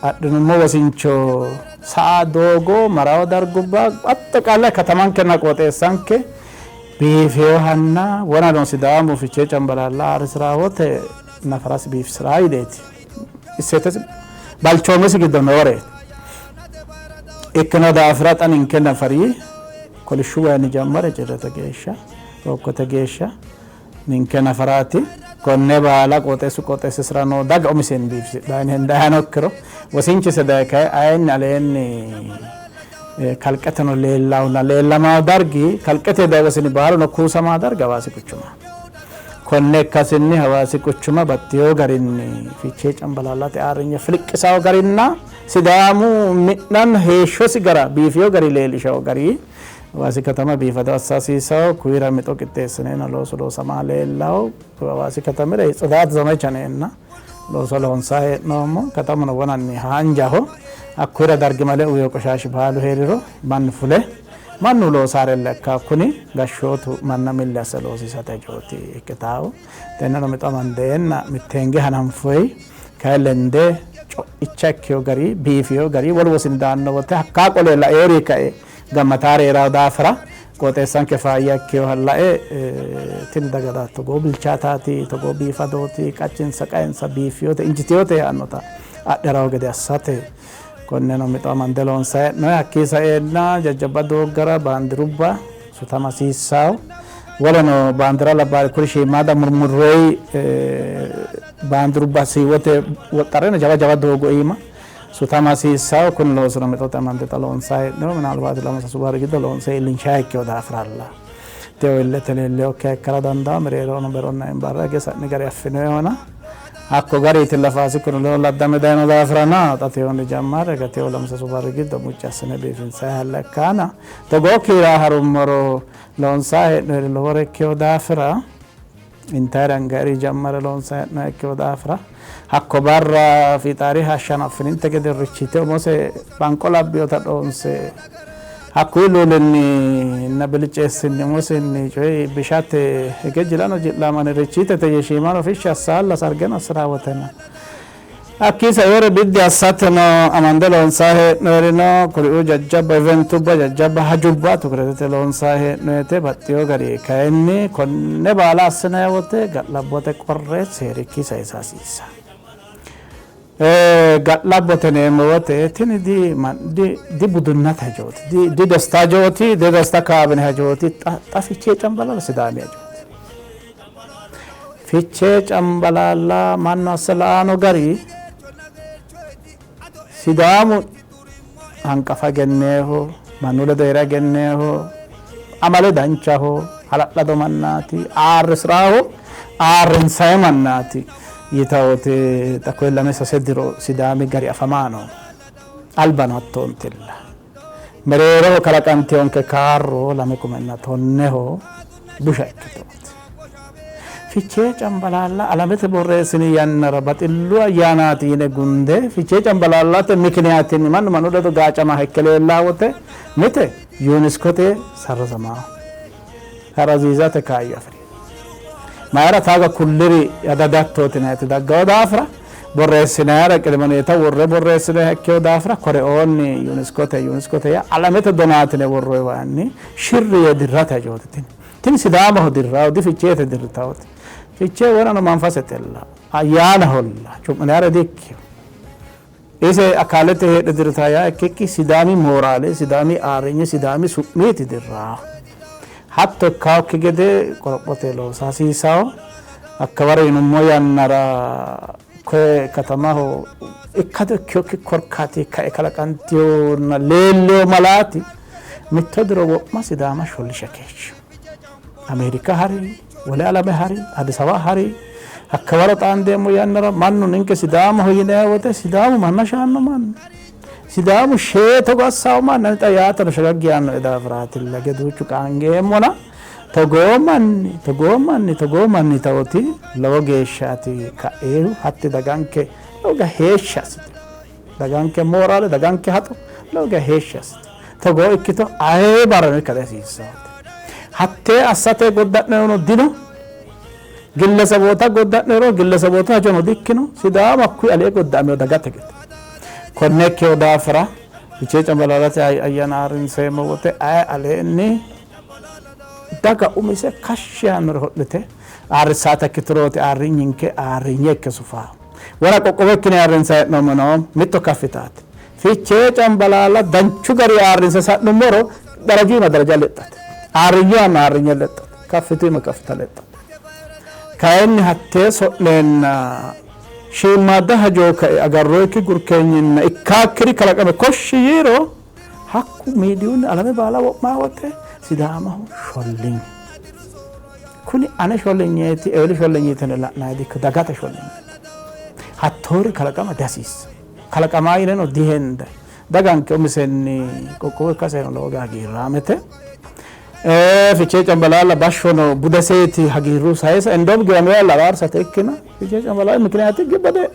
adhinummo wosincho sa'a doogo marawo dargubba axxeqaale katamankenna qooxeessanke biifinohanna wonano Sidaamu Fichee Cambalaalla ayirrisirawote nafarasi biifisiraa yineeti. Isseetesi balchoomisi giddo nooreeti. Ikkino daafira xa ninke nafari kolishshu wayinni jammare cirrete geeshsha rookkote geeshsha ninke nafaraati. Konne baala qooxeessu qooxeessisira noo daga umisenni biifisidhanno yine hendanniha ikkiro wosinchise daye kayi ayinni aleenni kalqeteno leellahunna leellamawo dargi kalqete daye wosini baaluno kuusamawo dargi Hawaasi quchumaati. Konne ikkasinni Hawaasi quchuma baxxino garinni Fichee Cambalaallate ayirrinye filiqqisawo garinna Sidaamu mi'nanna heeshshosi gara biifino gari leellishawo gari Hawaasi katama biifado assa hasiisawo. Kuwira mixo qixxeessineenna loosu loosamaa leellawo. Hawaasi katamira tsidaat zemecha neenna looso loonsanni hee'noommo. Katamuno wonanni haanjaho. Hakkuyira dargimale uwino qoshaashi baalu hee'riro mannu fule mannu loosaarella ikka kuni gashshootu manna milli asse loosiisate hajooti ikkitaahu. Tenneno mixo amandeenna mitteenge hananfoyi kayi lende co'icha ikkiyo gari biifiyo gari wolu wosini daanno wote hakkaa qole laeeri kae gammataare hee'rawo daafira qooxeessanke faayya ikkiyoha lae tini daga daa togoo bilchaataati togoo biifadooti qachinsa qaensa biifiyote injitiyote yaannota adherawo gede assate konneno mixo amande loonsanni hee'noonni. Hakkii saeenna jajjabba dooggara baandirubba sutama hasiissawo. Woleno baandira labbaari kuri shiimmaadda murmurroyi baandirubba siiwote woxxarreno jawa jawa doogo iima sutama hasiissawo. Kuni loosino mixote amande xa loonsanni hee'noonni. Minaalbaati 2-3 barri giddo loonse iillinshayi ikkeyo daafiralla. Teo illete leelleyokkiha ikkara dandawo. Mereerono beronna imbarra hige sa'ni gari affinoyihona. Hakko gariitilla Faasiku ledo laddame dayino daafirana xa teyoonni jammarre gateyo 2-3 barri giddo mucci assine biifinsayi ikkaana. Togoo kiira harummoro loonsanni hee'noyiri lowore ikkeyo daafira intayiri angayiri jammare loonsanni hee'noyi ikkeyo daafira hakko barra fiixaari hashshano affininte gede richite umose banqo labbiyota dhoonse hakkuyi luulinni biliceessinni umosinni coyi bishate hige jilano ji'lamani richitete yeshiimano fishshi assaalla sargeno assiraawotena. Hakkii saeore biddi assateno amande loonsanni hee'noyirino kuriuu jajjabba eventubba jajjabba hajubba tukuretete loonsanni hee'noyite baxxino gari kayinni konne baala assinanni wote ga'labbote qorre seerikki sayisa hasiissanno. Ga'labbote yineemmo wote tini di budunnate hajooti, di desta hajooti, di desta kaabine hajooti, xa Fichee Cambalaalla Sidaami hajooti. Fichee Cambalaalla mannu asse la'ano gari Sidaamu hanqafa egenneeho, mannu ledo hee'ra egenneeho, amale danchaho, hala'lado mannaati, aarrisiraaho, aarrinsayi mannaati yitawote xa koye 2-3 diro Sidaami gari afamaano. Albano hattoontilla. Mereeroho kalaqanteyonke kaarro 2010 busha ikkitooti. Fichee Cambalaalla alamete borreessini yannara baxillu ayyaanaati yine gunde Fichee Cambalaallate mikiniyatinni mannu mannu ledo gaacama ikke leellaa wote mite UNESCOte sarrazamaa sarraziizate kaayyo afi'rino. Mayira taaga kulliri adadattooti nayti daggawo daafira borreessinayara qidimoneeta worre borreessinoyiha ikkeyo daafira koreoonni UNESCOte yaa alamete donaatine worroyiwaanni shirri yee dirrate hajooti tini. Tini Sidaamaho dirrawo di Ficheete dirritawoti. Fichee wonano manfasetella ayyaanaholla cu'minayare di ikkino. Ise akaalete heedhe dirritaa yaa ikkikki Sidaami mooraale, Sidaami aarrinye, Sidaami su'miiti dirraa. Hatto ikkaokki gede qorophote loosa hasiisawo. Hakkawaro yinummo yannara koye katamaho ikkado ikkiyokki korkaati kae kalaqantiyonna leelleyo malaati mitto diro wo'ma Sidaama shollishe keeshsho. Ameerika hari, wole alame hari, Addis Ababa hari, hakkawaro xaandeemmo yannara mannu ninke Sidaamaho yinanni wote Sidaamu manna shaanno manni, Sidaamu shee togo assawo manni ani xa yaatano shagaggi yaannoe daafiraatilla geduuchu qaangeemmona togoo manni togoo manni togoo manni tawoti lowo geeshshaati ka'eehu hatti daganke lowo geeshsha heeshshi assite daganke mooraale daganke haxo lowo geeshsha heeshshi assite togoo ikkito ayee barrano ikka dihasiissaate. Hattee assate godda'nerono dino gilleseboota godda'nero gilleseboota hajono dikkino Sidaama hakkuyi alee godda'amino dagate gede. Konne ikkeyo daafira Fichee Cambalaallate ayyaana ayirrinseemmo wote aye aleenni daga umise kashshi yaannore ho'lite ayirrissaata ikkiturooti ayirrinyinke ayirrinye ikke sufaa. Wona qoqqowo ikkine ayirrinsanni hee'noommo no mitto kaffitaati. Fichee Cambalaalla danchu gari ayirrinse sa'nummoro daraju iima daraja lexxate. Ayirrinyu aana ayirrinye lexxate. Kaffitu iima kaffita lexxate. Kayinni hattee so'neenna shiimmaadda hajo kae agarroyikki gurkeenyinna ikkaakkiri kalaqame koshshi yiiro hakku miidiyunni alame baala wo'maa wote Sidaamaho shollinye. Kuni ane shollinyeeti eweli shollinyeeti yine la'nanni dikko dagate shollinyeeti. Hattoori kalaqama dihasiissa. Kalaqamaa yineno dihendayi. Daganke umisenni qoqqowo ikkaseno lowo geya hagiirraamete. Fichee Cambalaalla bashshono budeseeti hagiirru sayisa indoom giwameella araarsate ikkina Fichee Cambalaalla mikiniyaati gibbo deedho.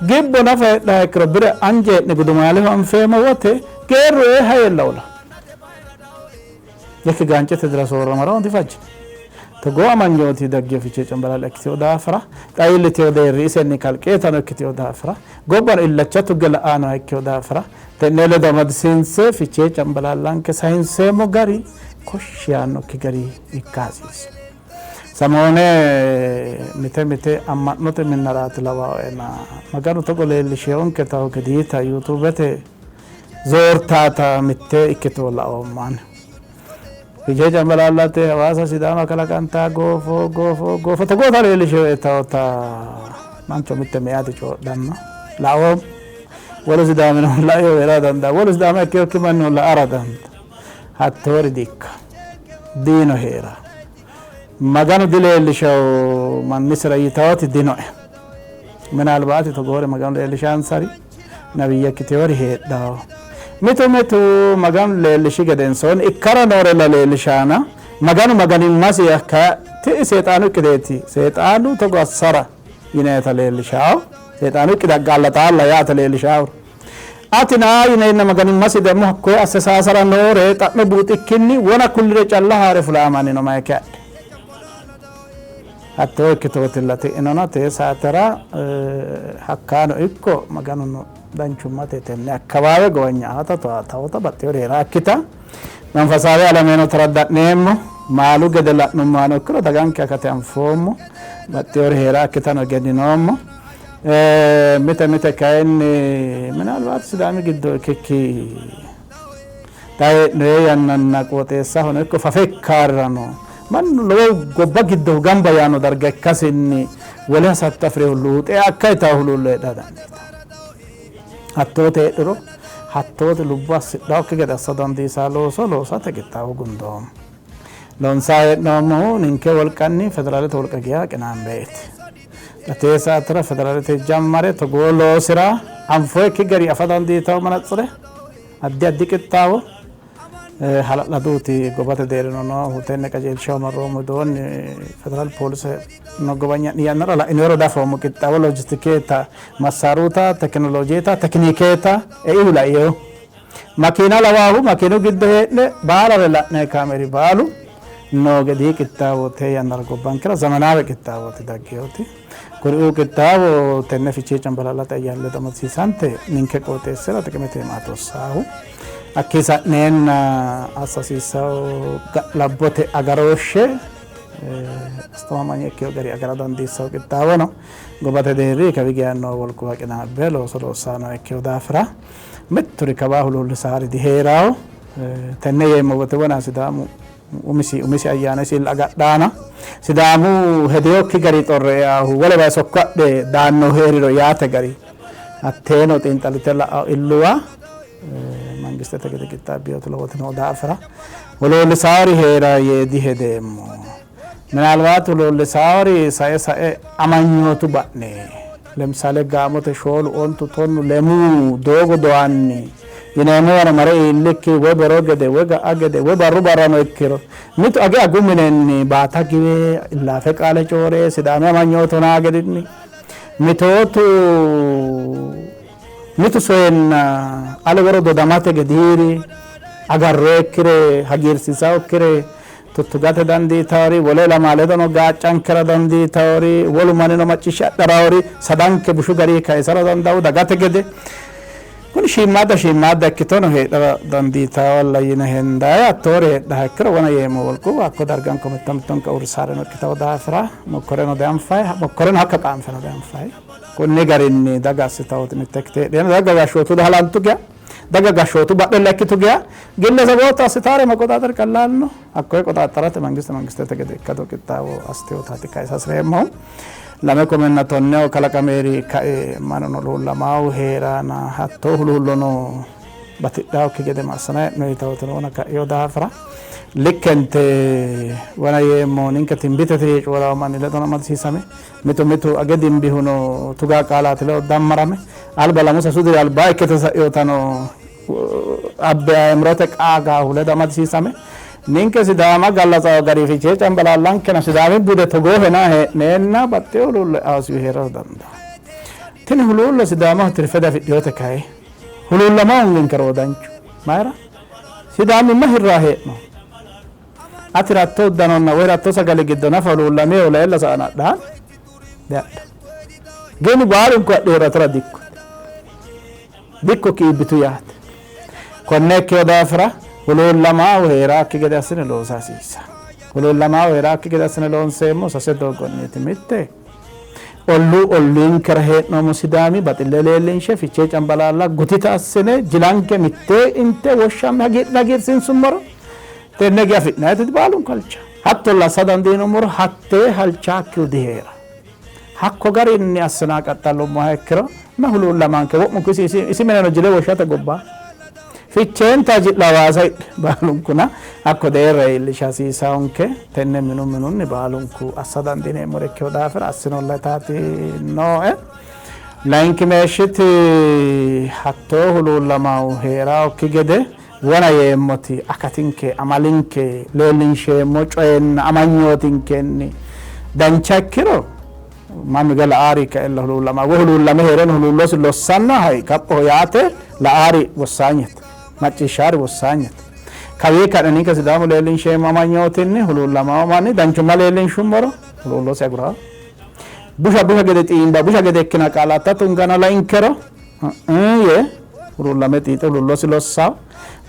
Gibbo nafa heedhaha ikkiro bire anje hee'ne gudumaaleho anfeemo wote geerru ee hayeella ola. Jekki gaancete dira soorramara difajjino. Togoo amanyooti daggino Fichee Cambalaalla ikkitino daafira xa iillitino deerri isenni kalqeetano ikkitino daafira gobbano illacha tugge la'aa nooha ikkino daafira tenne ledo amadisiinse Fichee Cambalaallanke sayinseemmo gari koshshi yaannokki gari ikka hasiissanno. Samoone mite mite amma'note minnaraati lawaoena Maganu togo leellisheyonketahu gediita yuutuubete zoortaata mitte ikkito laoomma ani. Fichee Cambalaallate Hawaasa Sidaama kalaqantaa goofo goofo goofo togoota leellisheyoetawota mancho mitte meyaati coodhanno laoomma. Wolu Sidaamino laeo hee'ra dandaa wolu Sidaama ikkinokki mannino la''ara dandaa. Hattoori diikka. Diino hee'ra. Maganu dileellishawo mannisira yitawoti dinoe. Minaalbaati togoore Maganu leellishansari nabiyya ikkitewori heedhawo. Mitu mitu Maganu leellishi gedensoonni ikkara noorella leellishaana Maganu Maganimmasi yakka ti'i Seexaanu iqqideeti. Seexaanu togo assara yinayita leellishawo. Seexaanu iqqide aggaalla xaalla yaate leellishawo. Atina yineenna Maganimmasi demmo hakkoye asse saasara noore xa'me buuxikkinni wona kullire calla haa're fula amanino mayike adhe. Hattoo ikkitootilla ti'inona tee saatera hakkaano ikko Maganuno danchummate tenne akkawaawe gowanya'ata towaatawota baxxewori hee'raakkita manfasaawe alameno taradda'neemmo maalu gede la'nummohano ikkiro daganke akate anfoommo baxxewori hee'raakkitano egenninoommo. Mite mite kayinni minaalbaati Sidaami giddo ikkikki xa hee'noye yannanna qooxeessahono ikko fafe ikkaarrano mannu lowo gobba giddohu gamba yaanno darga ikkasinni wole hasatto afi'rehu luuxe akka yitawo huluullo heedhara dandiitanno. Hattoote heedhuro hattoote lubbo assidhawokki gede assa dandiisaa looso loosate qixxaawo gundoommo. Loonsaa hee'noommohu ninke wolqanni federaalete wolqa geya qinaambeeti. Xa tee saatera federaalete jammare togoo loosira anfoyikki gari afa dandiitawo manatsire addi addi qixxaawo hala'laduuti gobbate deerrino noohu tenne qajeelshaho marroommo widoonni federaal poolise no gobanya'ni yannara la'inoro dafoommo qixxaawo loojistikeeta massaaruuta tekinoloojeeta tekiniikeeta eihu laieho Makiina lawaahu makiinu giddo hee'ne baalare la'nanni kaameri baalu noo gedii qixxaawo tee yannara gobbankera zemenaawe qixxaawooti dagginoti. Kuriuu qixxaawo tenne Fichee Cambalaallate ayyaani ledo amadisiisante ninke qooxeessira xiqimete iima tossaahu. Hakkii sa'neenna assa hasiissawo ga'labbote agarooshshe astamamanye ikkino gari agara dandiissawo qixxaawo no. Gobbate deerri kawi geya noo wolquwa qinaabbe looso loossanni nooha ikkino daafira Mitturi kawaa huluullisaari dihee'rawo. Tenne yeemmo wote wona Sidaamu umisi umisi ayyaana isi agadhaana. Sidaamu hedewokki gari xorre eahu wole bae sokko adhe daannohu hee'riro yaate gari hatteeno xiinxallite la'ao illuwa mangistete gede qixxaabbinoti lowoti noo daafira huluullisaari hee'ra yee dihedeemmo. Minaalbaati huluullisaari sae sae amanyootu ba'ne Lemissale gaamote shoolu, ontu, tonnu, lemuu doogo dowanni yineemmowano mare iillikki woy bero gede woy ga'a gede woy barru barrano ikkiro mitu age agu minenni baata giwe illaafe qaale coyi're Sidaami amanyoote hunaa gedinni mitootu mitu soyenna ale woro dodamate gediiri agarroyikkire hagiirsiisawokkire Tuttugate dandiitawori, wole ilama ledono gaaccankera dandiitawori, wolu mannino macciishshe adharawori, sadanke bushu garinni kayisara dandawo dagate gede. Kuni shiimmaadda shiimmaadda ikkitono heedhara dandiitawalla yine hendayi. Hattoori heedhaha ikkiro wona yeemmo wolquwa hakko darganko mitto mittonka uurrisaareno ikkitawo daafira mokkoreno dianfayi, mokkoreno hakka qaanfeno dianfayi. Konni garinni daga assitawoti mitte ikkite heedheenna daga gashshootu halantu geya Daga gashshootu badhella ikkitu geya gillesebootu assitaare meqoxaaxar qallaal no. Hakkoye qoxaaxxarate mangiste mangistete gede ikkado qixxaawo assitinotaati kayisa hasireemmohu. Lame kuminna tonneho kalaqameeri kae mannuno huluullamaahu hee'rana hattoo huluullono Batidhaokki gede massina hee'noyitawotino wona ka'eyo daafira likkente wona yeemmo ninke tinbitete yee coyi'rawo manni ledono amadisiisame mitu mitu age dimbihuno tugaa qaalaati ledo dammarame alba lamu sasu diri albaa ikkite sa'ewotano abbe ayimurote qaagaahu ledo amadisiisame ninke Sidaama gallatsawo gari Fichee Cambalaallankena Sidaami bude togoohena hee'neenna baxxewo huluullo eaasihu hee'rara dandaanno. Tini huluullo Sidaamaho tirfe diafidhinote kayi huluullama hoonginkero wodanchu. Mayira? Sidaamimma hirraa hee'no. Ati ratto uddanonna woy ratto sagale giddo nafa huluullamihu leella sa'ana adhaa diadha. Gini baalunku adhihuratora dikko. Dikko kiibbitu yaate. Konne ikkino daafira huluullamaahu hee'raakki gede assine loosa hasiissanno. Huluullamaahu hee'raakki gede assine loonseemmo sase doogonniiti. Mitte, olluu olliinkera hee'noommo Sidaami baxille leellinshe Fichee Cambalaalla gutita assine jilanke mittee inte woshshamme hagiidhine hagiirsiinsummoro tenne ge afi'nanniti baalunku halcha. Hattolla assa dandiinummoro hattee halchaakkihu dihee'ranno. Hakko garinni assina qaxxallummoha ikkiro ma huluullamanke wo'munku isi isi isi mineno jile woshshate gobba Ficheenta ji'la waasa hidhe baalunkuna hakko deerra iillisha hasiisaonke. Tenne minu minunni baalunku assa dandiineemmore ikkino daafira assinolla yitaati nooe. Layinki meeshshiti hattoo huluullamaahu hee'raokki gede wona yeemmoti akatinke, amalinke, leellinsheemmo coyenna amanyootinkenni dancha ikkiro mannu ge la'aari kaella huluullama woy huluullame hee'reno huluullosi lossanna hay kaphoho yaate la'aari wossaanyete, macciishshaari wossaanyete. Kawii ka'ne ninke Sidaamu leellinsheemmo amanyootinni huluullamawo manni danchumma leellinshummoro huluullosi agurawo. Busha busha gede xiimba busha gede ikkina qaalatta tungana lainkero yee huluullame xiixe huluullosi lossawo.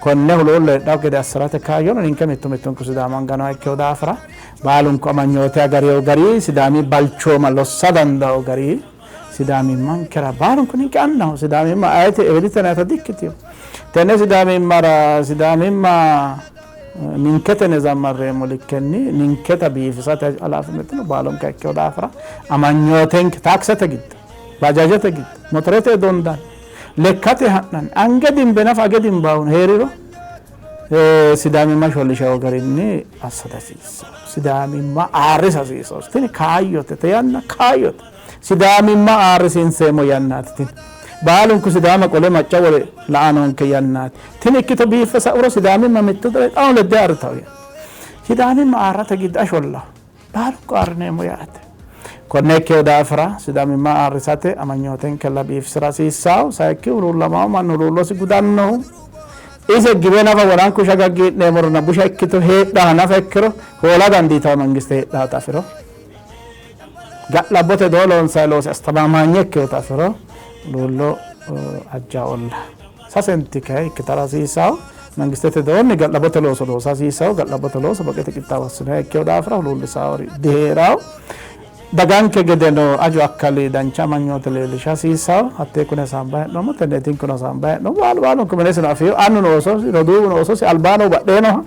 Konne huluullo heedhawo gede assirate kaayyono ninke mittu mittunku Sidaamu anga nooha ikkino daafira baalunku amanyoote agarino gari Sidaami balchooma lossa dandawo gari Sidaamimmankera baalunku ninke annaho. Sidaamimma ayete ewelite nayita dikkitino. Tenne Sidaamimmara Sidaamimma ninketene zammarreemmo likkenni ninketa biifisate halaafinetino baalunka ikkino daafira amanyootenke taaksete giddo, bajaajete giddo, motorete dondanni, lekkate ha'nanni, ange dimbe nafa age dimbaawuno hee'riro Sidaamimma shollishawo garinni assa dihasiissanno. Sidaamimma aarrisa hasiissanno. Tini kaayyote, te yanna kaayyote. Sidaamimma aarrisiinseemmo yannaati tini. Baalunku Sidaama qole macca wore la'a noonke yannaati. Tini ikkito biiffe sa'uro Sidaamimma mittu dare xaano ledde aarritawo yanna. Sidaamimma aarrate giddo ashollaho. Baalunku aarrineemmo yaate. Konne ikkino daafira Sidaamimma aarrisate amanyootenkella biifisira hasiissawo. Sayikkihu huluullamawo mannu huluullosi gudannohu ise giwe nafa woranku shagaggii'neemmoronna busha ikkito heedhaha nafa ikkiro hoola dandiitawo mangiste heedhahota afiro ga'labbote doo loonsanni loosi astamaamaanye ikkinota afiro huluullo ajja olla. Sasenti kayi ikkitara hasiissawo. Mangistete doonni ga'labbote looso loosa hasiissawo. Ga'labbote looso baqete qixxaawo assinoha ikkino daafira huluullisaawori dihee'rawo. Daganke gedeno aju akkali dancha amanyoote leellisha hasiissawo. Hattee kune hasaambanni hee'noommo, tenneetinkuno hasaambanni hee'noommo. Baalu baalunku minesino afino, annuno oososi, roduuwuno oososi, albaano badheenoha.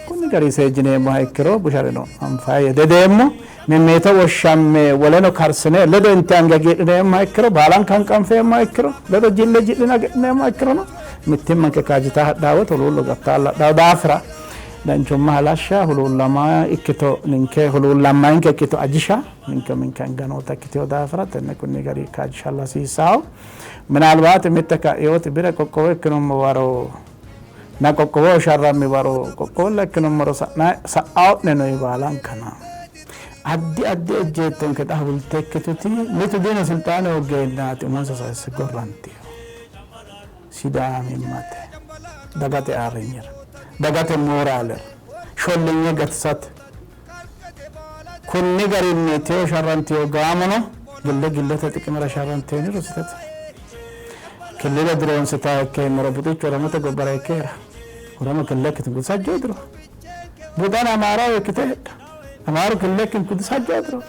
Kunni garinni seejjineemmoha ikkiro bushareno anfanni yee dedeemmo. Mimmiito woshshamme woleno karsine ledo inte ange hagiidhineemmoha ikkiro, baalanka hanqanfeemmoha ikkiro, ledo jille ji'line hagiidhineemmoha ikkirono mittimmanke kaajjita hadhawo wote huluullo gattaalla hadhawo daafira danchumma halashsha, huluullama ikkito ninke huluullammayinke ikkito ajisha ninke uminke anga noota ikkitino daafira tenne kunni gari kaajjishalla hasiissawo. Minaalbaati mitte ka'yooti bire qoqqowo ikkinummo waro na qoqqowoho sharrammi waro qoqqowolla ikkinummoro sa'ao'ne noyi baalankana. Addi addi ejjeettonke xa hulte ikkituti mitu dino silxaane hooggeennaati umonsa sayisse gorrantino. Sidaamimmate, dagate ayirrinyira, dagate mooraalera, shollinye gatisate kunni garinni teyo sharrantino gaamono gille gillete xiqimera sharranteni rositete. Killile duroonsita ikkeemmero buxichu Oromote gobbara ikke hee'ra. Oromo killile ikkitu sajjoo diro. Buxana Amaaraho ikkite heedha. Amaaru killile ikkinku sajjoo diro.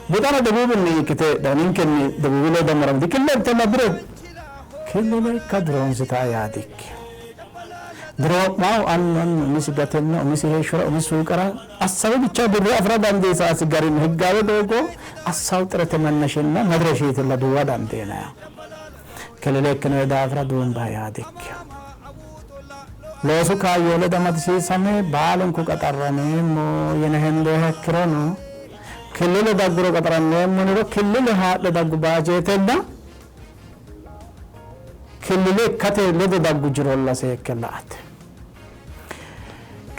Buxana Debuubinni ikkite heedha. Ninkenni Debuubi ledo dammaramti killile ikkitella bire killile ikka duroonsita yaa dikkino. Duroo'mahu annu annu umisi gatenna umisi heeshshora umisi suuqara assawe bicha birre afi'ra dandiisaasi garinni higgaawe doogo assawu xirete mannashinna madireshiitilla duuwa dandiinanni. Killile ikkinohe daafira duumba yaa dikkino. Loosu kaayyo ledo amadisiisame baalunku qaxarrameemmo yine hendoonniha ikkirono killile dagguro qaxarammeemmo yiniro killile haadhe daggu baajeetenna killile ikkate ledo daggu jirolla seekke la''ate.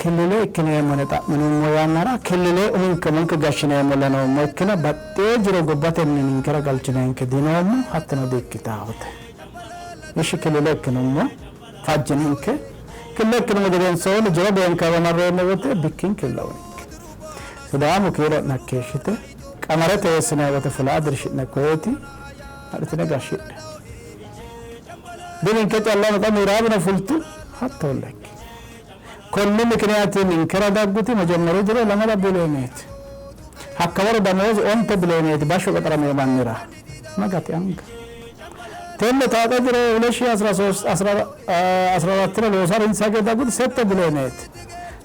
Killile ikkineemmo yine xa'minummo yannara killile uminke umonke gashshineemmo lenoommo ikkina baxxeewo jiro gobbatenni ninkera galchinenke dinoommo hattino di''ikkitaawote. Ishshi killile ikkinummo fajjininke killile ikkinummo gedensoonni jiro beenkayiwa marreemmo wote bikkinkella uninke. Sidaamu kiiro'ne hakkeeshshite qamarete eessinanni wote fulaa dirshi'ne koyeeti adhitine gashshidhe. Dininke callano xa miiraabino fultu hattoolla ikki. Konni mikiniyaati ninkera dagguti mejemmeri diro lamala biliyooneeti. Hakkawaro damoozi onte biliyooneeti bashsho qaxaramino mannira ma gati anga. Tenne taaxe diro 2014 looso harinsa gede dagguti sette biliyooneeti.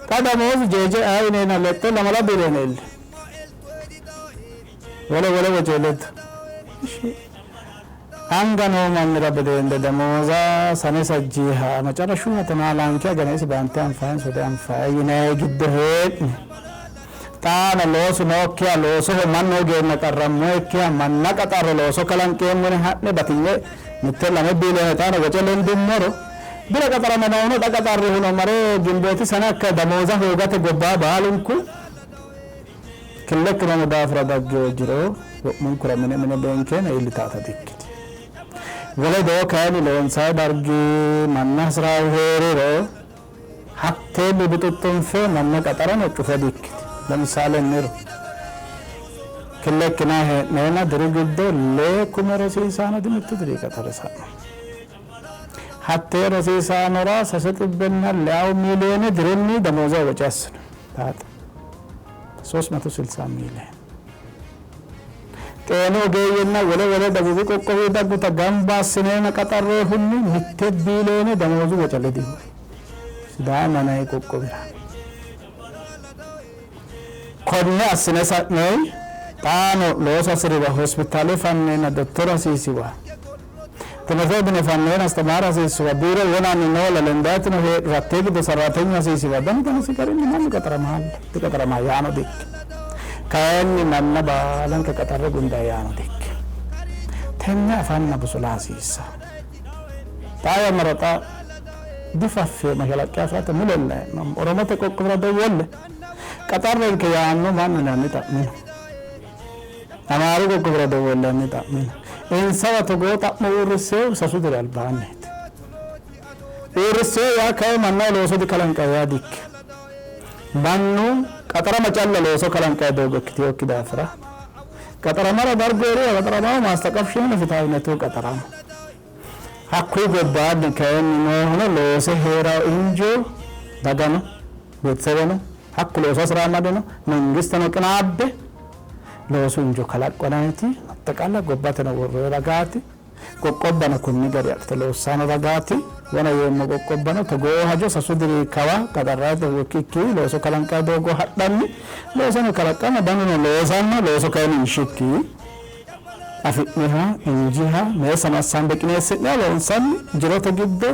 Xa damoozi jeeje aye yineenna lexxe lamala biliyoone iilli. Wole wole woce ledo. Ishshi. Anga noo mannira bedeende damooza sane sajjiiha macarashu tonaa laanki agana isi baante anfaayinso dianfayi yinayi giddo hee'ne xaano loosu nookkiha loosoho mannu hogeenna qarrammoyikkiha manna qaxarre looso kalanqeemmo yine ha'ne batinye mitte lame biiliyoone xaano woce lendummoro bire qaxarame noohuno xa qaxarrihuno mare gimbooti sane akka damooza hoogate gobbaa baalunku Killile ikkinoommo daafira daggino jiro wo'munkura mine mine beenkeena iillitaata dikkitino. Wole doo kayinni loonsanni dargi manna hasi'rannohu hee'riro hatteenni buxuxxunfe manna qaxarano cufo dikkitino. Lemisaale niro killile ikkinanni hee'neenna diru giddo 10,000 rosiisaano dimittu diri qaxarre sa'no. Hattee rosiisaanora 306 miiliyoone dirunni damooza woce assino. Taaxe. 360 miiliyoone. Xeenu ogeeyyenna wole wole Debuubi qoqqowi dagguta gamba assineenna qaxarroonihunni mitte biiliyoone damoozu woce ledino. Sidaama yinanni qoqqowira. Konne assine sa'noyi xaano looso hasi'riwa hospitaale fanneenna dottore hasiisiwa, timirtete mine fanneenna astamaare hasiissuwa, biiro wonanni noolla lendaayitino heedhuro hattee giddo sarraatenyu hasiisiwa danu danisi garinni mannu qaxaramaalla diqaxarama yaano dikkino. Kayinni manna baalanka qaxarre gundayi yaano dikkino. Tenne afanna busula hasiissanno. Xaa yannara xa difaffino mashalaqqe afi'rate mulella hee'noommo. Oromote qoqqowira dowwolle qaxarrenke yaanno mannu hanni xa'mino. Amaaru qoqqowira dowwolle hanni xa'mino. Insawa togoo xa'mo uurrisseehu sasu diri albaanniiti. Uurrisseehu yaa kayi mannaho looso dikalanqanni yaa dikkino. Mannu qaxarama calla looso kalanqanni doogo ikkitinokki daafira qaxaramara dargu hee'riro qaxaramaho maastaqafshiino fitaawinetu qaxarama. Hakkuyi gobbaanni kayinni noohuno loose hee'ranno injoo dagano beetesebeno hakku looso hasi'ra amadino mangisteno qinaabbe loosu injo kalaqqonayti axxaqalla gobbateno worroonni ragaati. Qoqqobbano konni gari adhite loossanno ragaati. Wona yeemmo qoqqobbano togoo hajo sasu diri kawa qaxarrate ikkikki looso kalanqanni doogo hadhanni loosono kalaqqanno danuno loosanno looso kayinni inshikki afi'niha injiha meessano assambe qineessi'ne loonsanni jirote giddo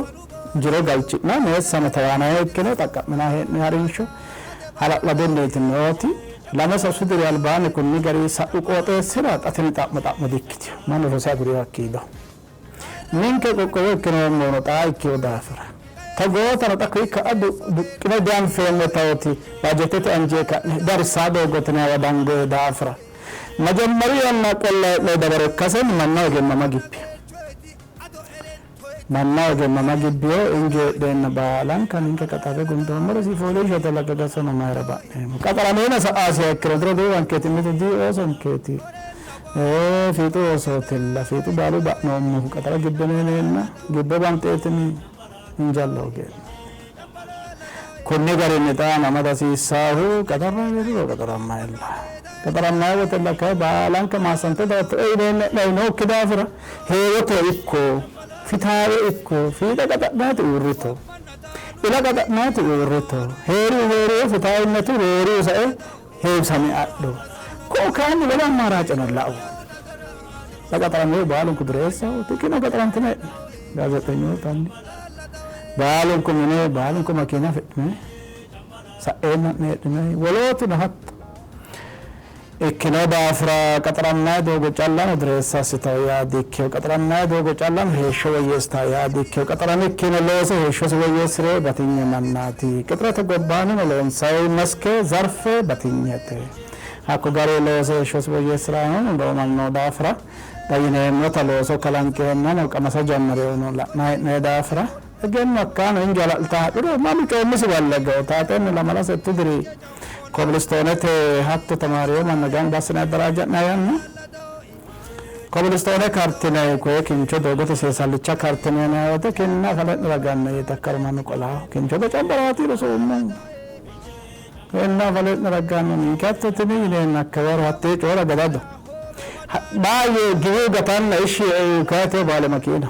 jiro galchi'na meessano tawaanaye ikkine xaqqa'minanni hee'noonni harinsho hala'ladunniiti nooti. Lame sasu diri albaanni kunni gari sa'u qooxeessira xa tini xa'mo xa'mo dikkitino. Mannu rose agurino hakkiido. Ninke qoqqowo ikkinoommohuno xaa ikkino daafira togootano xa kuyi ka'a duqqine dianfeemmo taoti baajeetete anje ka'ne darsaa doogotinewa dangoyi daafira majemmari yanna qolla hee'noyi dabaro ikkasenni manna egemmama gibbino. Manna egemmama gibbino injo heedheenna baalanka ninke qaxarre gundoommoro isi fooliishshote lagga gasono mayira ba'neemmo? Qaxarameena sa''aasiha ikkiro roduuwankeeti mitu dioosonkeeti. Fiixu oosootilla. Fiixu baalu ba'noommohu qaxara gibbine yineenna gibbo banxeetini injallo hogeenna. Konni garinni xaano amada hasiissaahu qaxarra hee'riro qaxarammayilla. Qaxarammayi wotella kayi baalanka maassante daatto ei yineenna e'nayi nookki daafira heewote ikko fitaawe ikko fiixa qaxadhaati uurrito. Ila qaxadhaati uurrito. Heerihu heerihu fitaawinnatu roorihu sae heewisame adho. Ku'u kayinni wole ammaaraaceno la'u. Xa qaxaraminohu baalunku dureessaho, ki'ne qaxarantine gaazexenyootanni. Baalunku mine baalunku makiina afidhinoyi sa'eenna'ne heedhinoyi wolootuno hatto ikkino daafira qaxarammanni doogo callano dureessa assitawo yaa dikkino. Qaxarammanni doogo callano heeshsho woyyeessitawo yaa dikkino. Qaxaramikkiino loose heeshshosi woyyeessi're batinye mannaati. Qixirete gobbaannino loonsanni maske zarfe batinyete. Hakko gari loose heeshshosi woyyeessi'rannohuno lowo manni noo daafira xa yineemmota looso kalanqeennano qamasa jammarinohuno la'nanni hee'noonni daafira egenno hakkaano injo hala'lita hadhuro mannu coommisi balle gao taaxenni lamala settu diri kobilistoonete hatto tamaariyo manna gamba assine addaraajja'nanni yanna kobilistoone kartine koye kincho doogote seesallicha kartine yinanni woyte kinna afale'nera ganne yite hakkaro mannu qolaaho kincho docambaraati rosoommohu. Kinna afale'nera ganne ninke hatto tini yineenna hakkawaro hattee coyira gadado. Baayye giwu gatanna ishshi kayateo baale makiina.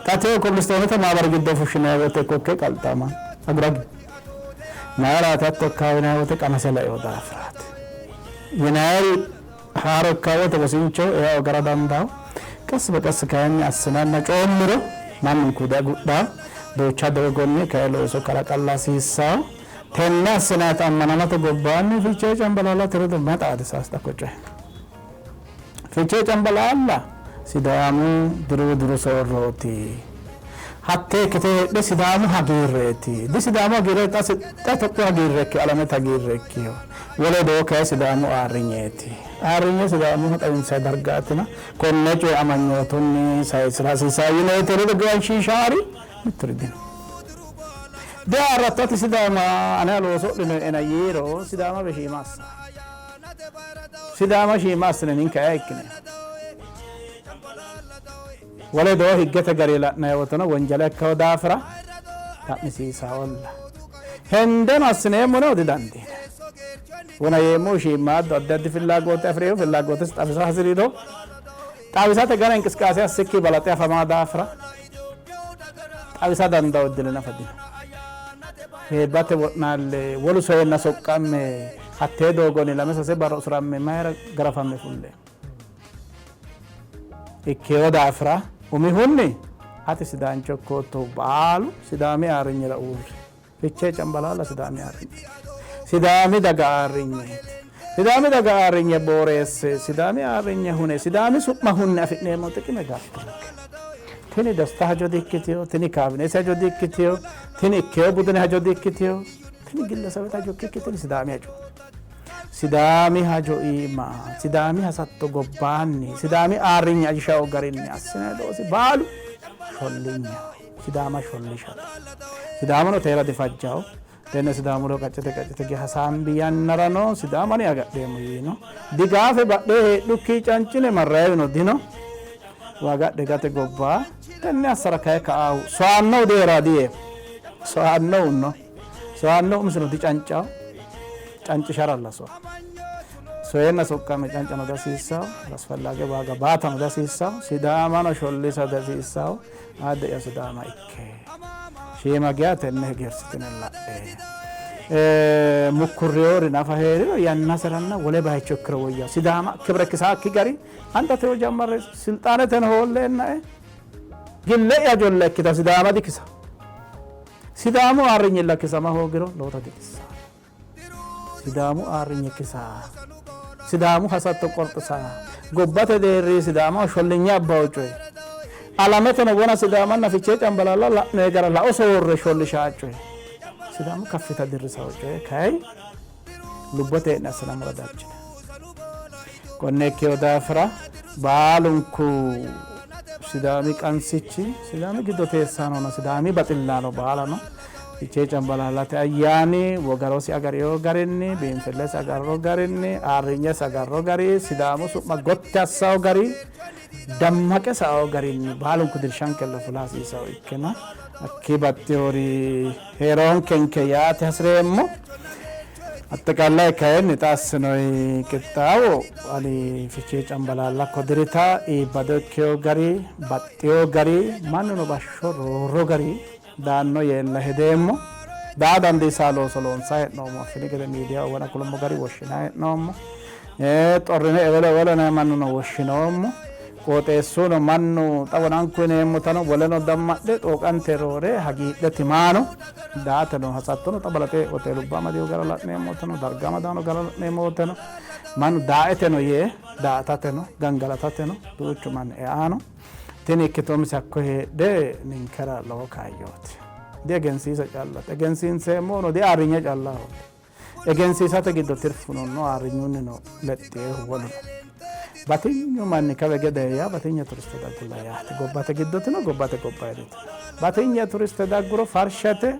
Xateo kobilistoonete maabari giddo fushshinanni woyte kokke qalxama aguragi. Mayiraati hatto ikkawo yinanni woyte qamase laino daafiraati. Yinanniri haaro ikkawo woyte wosincho ea hoogara dandawo. Qas beqes kayinni assinanna coommiro mannunku diagudhawo. Duucha doogonni kayi looso kalaqalla hasiissawo. Tenne assinayita ammanamate gobbaanni Fichee Cambalaallate ledo mayi xaadisaasi xa ko coye? Fichee Cambalaalla Sidaamu diru diru soorrooti. Hattee ikkite heedhe Sidaamu hagiirreeti. Di Sidaamu hagiirre xa xa Itophiyu hagiirre ikkino, alamete hagiirre ikkino. Wole doo kayi Sidaamu ayirrinyeeti. Ayirrinye Sidaamuha xawinsanni dargaatina konne coye amanyootunni sayisira hasiissanno yineeti ledo giwanshiishaari mitturi dino. Diaarratto ati Sidaama aneha looso'linoena yiiro Sidaama be shiima assa. Sidaama shiima assine ninke aye ikkine. Wole doo higgete gari la'nanni woteno wonjale ikkawo daafira xa'misiisawolla. Hendeno assineemmono didandiine. Wona yeemmohu shiimmaaddu addi addi fillaagoote afi'rino fillagootesi xawisa hasi'riro xawisate gana inqisqaase assikki balaxe afamaa daafira xawisa dandawo iddile nafa dino. Beebbate wo'naalle wolu soyenna soqqamme hattee doogonni lame sase barra usuramme mayira garafamme fulleemmo? Ikkino daafira umihunni ati Sidaancho ikkoottohu baalu Sidaami ayirrinyira uurri. Fichee Cambalaalla Sidaami ayirrinyeeti. Sidaami daga ayirrinyeeti. Sidaami daga ayirrinye booreesse, Sidaami ayirrinye hune, Sidaami su'ma hunne afi'neemmo xiqime gattonke. Tini Desta hajo di''ikkitino, tini kaabinete hajo di''ikkitino, tini ikkeyo budune hajo di''ikkitino, tini gillesebete hajo ikkikki tini Sidaami hajooti. Sidaami hajo iima, Sidaami hasatto gobbaanni, Sidaami ayirrinye ajishawo garinni assinanni loosi baalu shollinyeho. Sidaama shollishate. Sidaamuno teera difajjawo. Tenne Sidaamu ledo qaccete qaccete ge hasaambi yannarano Sidaama ani agadheemmo yiino. Digaafe badhee heedhukki cancine marrayewino dino. Waagadhe gate gobba tenne assara kaye ka'aahu soyaannohu dihee'raa diyeemmo. Soyaannohu no. Soyaannohu umisino dicancawo. Cancisharalla soa. Soyeenna soqqame cancano dihasiissawo. Alasfallaage waaga baatano dihasiissawo. Sidaamano shollisa dihasiissawo. Aadde'ya Sidaama ikke. Shiima geya tenne hegersitine la'e. Mukkurriyoori nafa hee'riro yannaseranna wole bayicho ikkiro woyyawo. Sidaama kibire kisaakki gari anta tewo jammarre silxaaneteno hoolleennae gille'ya jolle ikkita Sidaama dikisa. Sidaamu ayirrinyilla kisama hoogiro lowota dixissanno. Sidaamu ayirrinye kisa, Sidaamu hasatto qorxisa, gobbate deerri Sidaamaho shollinye abbawo coye, alameteno wona Sidaamanna Fichee Cambalaalla la'noyi gara lao soorre shollishaa coye, Sidaamu kaffita dirrisawo coye kayi lubbote hee'ne assinammora dachine. Konne ikkino daafira baalunku Sidaami qansichi, Sidaami giddo teessaanonna Sidaami baxillaano baalano Fichee Cambalaallate ayyaani wogarosi agarino garinni, biinfillesi agarino garinni, ayirrinyesi agarino gari, Sidaamu su'ma gotti assawo gari, dammaqe saao garinni baalunku dirshankella fula hasiisawo ikkina hakkii baxxinori heeroonkenke yaate hasireemmo. Axxiqallaye kayinni xa assinoyi qixxaawo ani Fichee Cambalaalla ko dirita iibbado ikkewo gari, baxxewo gari, mannuno bashsho roorro gari daanno yeella hedeemmo. Daa dandiisaa looso loonsayi hee'noommo. Affini gede miidiyaho wona kulummo gari woshshinayi hee'noommo. Xorrine ewelo ewelo yinayi mannuno woshshinoommo. Qooxeessuno mannu xa wonanku yineemmotano woleno dammadhe xooqante roore hagiidhe timaano daateno hasattono xa balaxe hoteelubba amadino gara la'neemmotano darga amadano gara la'neemmo woteno mannu daaeteno yee daa''atateno gangalatateno duuchu manni eano. Tini ikkito umise hakko heedhe ninkera lowo kaayyooti. Diegensiisa callate, egensiinseemmohuno diayirrinye callahooti. Egensiisate giddo tirfuno no, ayirrinyunnino lexxinohu wolu no. Batinyu manni kawe gede yaa batinye turiste daggulla yaate. Gobbate giddotino gobbate gobbayiditino. Batinye turiste dagguro farshate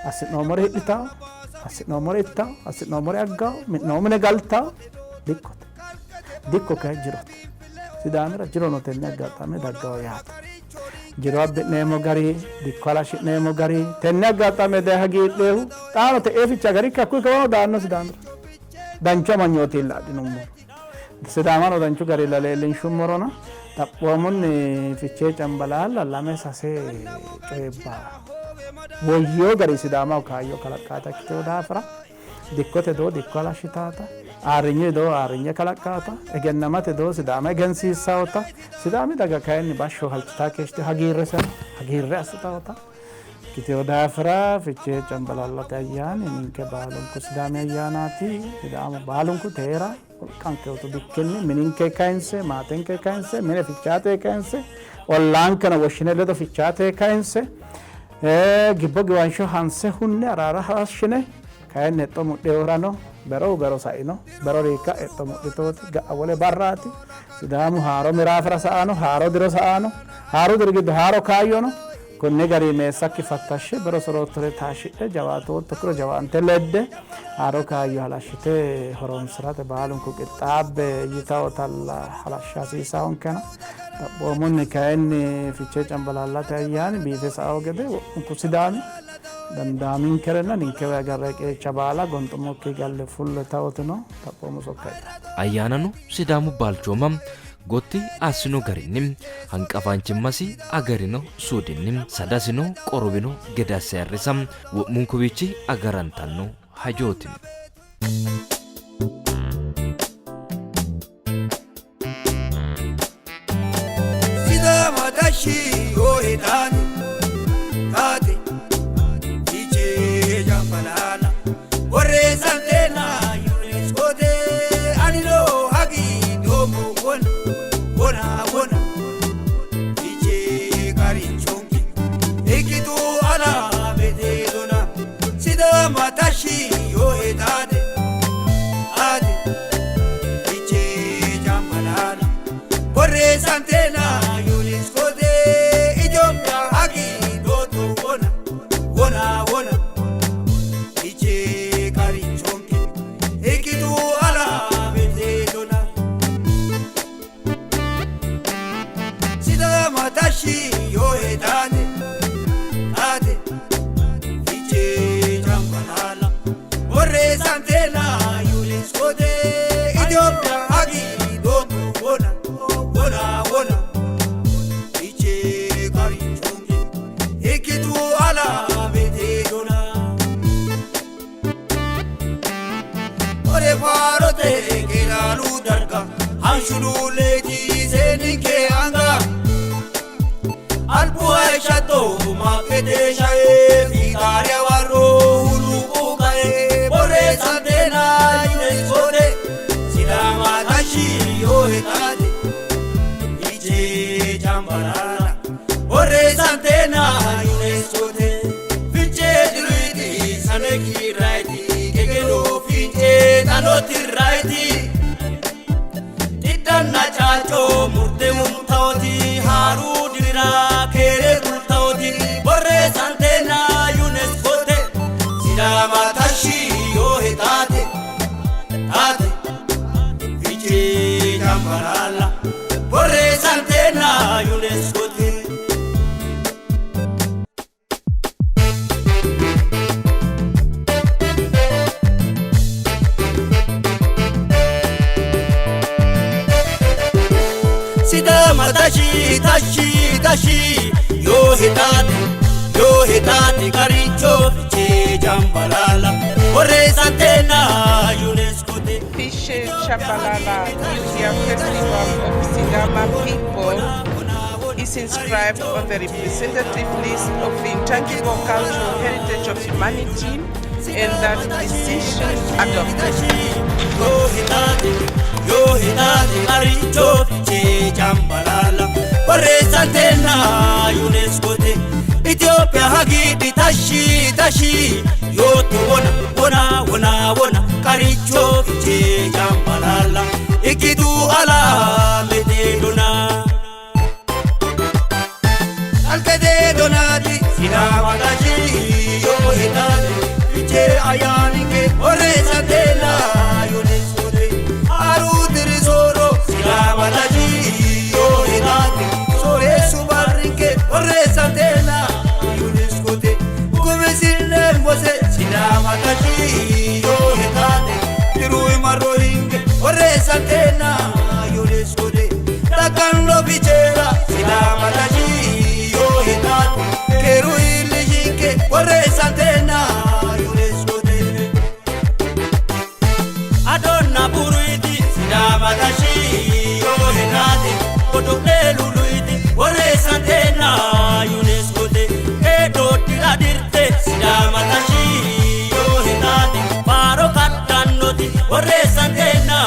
hasi'noommore hidhitawo, hasi'noommore ittawo, hasi'noommore aggawo, mi'noo mine galtawo dikkote. Dikko kayi jirote. Sidaamira jirono tenne aggaxxame daggawo yaate. Jiro abbi'neemmo gari, dikko halashshi'neemmo gari, tenne aggaxxame daye hagiidheehu xaano te'ee fiche agarikki hakkuyi kawano daanno Sidaamira. Danchu amanyootiilla adhinummoro. Sidaamano danchu garilla leellinshummorona xaphoomunni Fichee Cambalaalla lame sase coyibba woyyino gari Sidaamaho kaayyo kalaqqaata ikkitino daafira dikkote doo dikko halashshitaata, ayirrinyu doo ayirrinye kalaqqaata, egennamate doo Sidaama egensiissawota, Sidaami daga kayinni bashsho halchitaa keeshshite hagiirreseno hagiirre assitawota ikkitino daafira Fichee Cambalaallate ayyaani ninke baalunku Sidaami ayyaanaati. Sidaamu baalunku teera wolqanke utu bikkinni mininke kayinse, maatenke kayinse, mine fichaate kayinse, ollaankeno woshshine ledo fichaate kayinse, gibbo giwansho hanse hunne araara halashshine kayinni hexxo mudheehurano berohu bero saino, bero riikka hexxo mudhitooti, ga'a wole barraati. Sidaamu haaro miraafira sa'ano, haaro diro sa'ano, haaru diri giddo haaro kaayyo no. Konni garinni meessakki fattashshe bero soroottore taashshidhe jawaatoottokiro jawaante ledde haaro kaayyo halashshite horonsi'rate baalunku qixxaabbe yitawotalla halashsha hasiissawonkena. Xaphoomunni kayinni Fichee Cambalaallate ayyaani biife sa''awo gede wo'munku Sidaami dandaaminkerenna ninkewa agarranni qeecha baala gonxummokki galle fullo yitawotino xaphoomu sokka'yaati. Ayyaanano Sidaamu balchooma gotti assino garinni hanqafaanchimmasi agarino suudinni sadasino qorowino gede asse ayirrisa wo'munkuwiichi agarantanno hajooti. Sidaama tashshi yoo taate taate Fichee Cambalaalla borreessanteenna UNESCO-te anino hagiidhoommo wona wona wona Fichee qarichonke ikkitu alamete dona Sidaama tashshi yoo taate taate Fichee Cambalaalla borreessanteenna UNESCO-te Itoophiyaa hagiidhootto wona wona wona Fichee qarichonke ikkitu alamete dona Sidaama tashshi yoo taate taate Fichee Cambalaalla borreessanteenna UNESCO-te Itoophiyaa hagiidhootto wona wona wona Fichee qarichonke ikkitu alamete dona Ore faarote qeeraalu darga hanshuluulleeti seenninke anga albu hayshatto maakkete shae fiixaariya warro huluuqu qae borreessanteenna UNESCO-te Sidaama tashshi yoo taate Fichee Cambalaalla borreessanteenna UNESCO-te Fichee diruiti saneki rayti kegeloo fiinxee dhalooti rayti Xiddanna caacoo murtee humtawooti haaruu diriraa keeree bultawooti borreessanteenna UNESCO-te Sidaama tashshi yoo taate taate Fichee Cambalaalla borreessanteenna UNESCO-te. Sidaama tashshi tashshi tashshi yoo taate yoo taate qarichoo Fichee Cambalaalla borreessanteenna UNESCO-te. Fichee Chambalala New Year Festival of Sidama people is inscribed on the representative list of the intangible cultural heritage of humanity and that decision adopted. Yoo hinaati arichoo fichee cambalaala barreessanteenna yuuneeskoote Itoophiyaa hagiidhi tashii tashii yootu wona wona wona wona qarichoo fichee cambalaala ikkituu alaa metee donaa. Alkatee donaati sidaama tashii yoo hinaati fichee ayyaaninke barreessanteenna yuuneeskoote haruu dirisooro sidaama tashii yoo hinaati sooreessu barrinke barreessanteenna yuuneeskoote gumisillee mose sidaama tashii yoo hinaati diruu marroo hinge barreessanteenna yuuneeskoote takkan loficheera sidaama tashii yoo hinaati keeruu illishinke barreessanteenna yuuneeskoote. Adonna buruiti sidaama tashii yoo hinaati godolee luluiti warreessanteena yuuneeskoote eedoo dira dirte sidaama tashii yoo hinaati faaro kaddannoti warreessanteena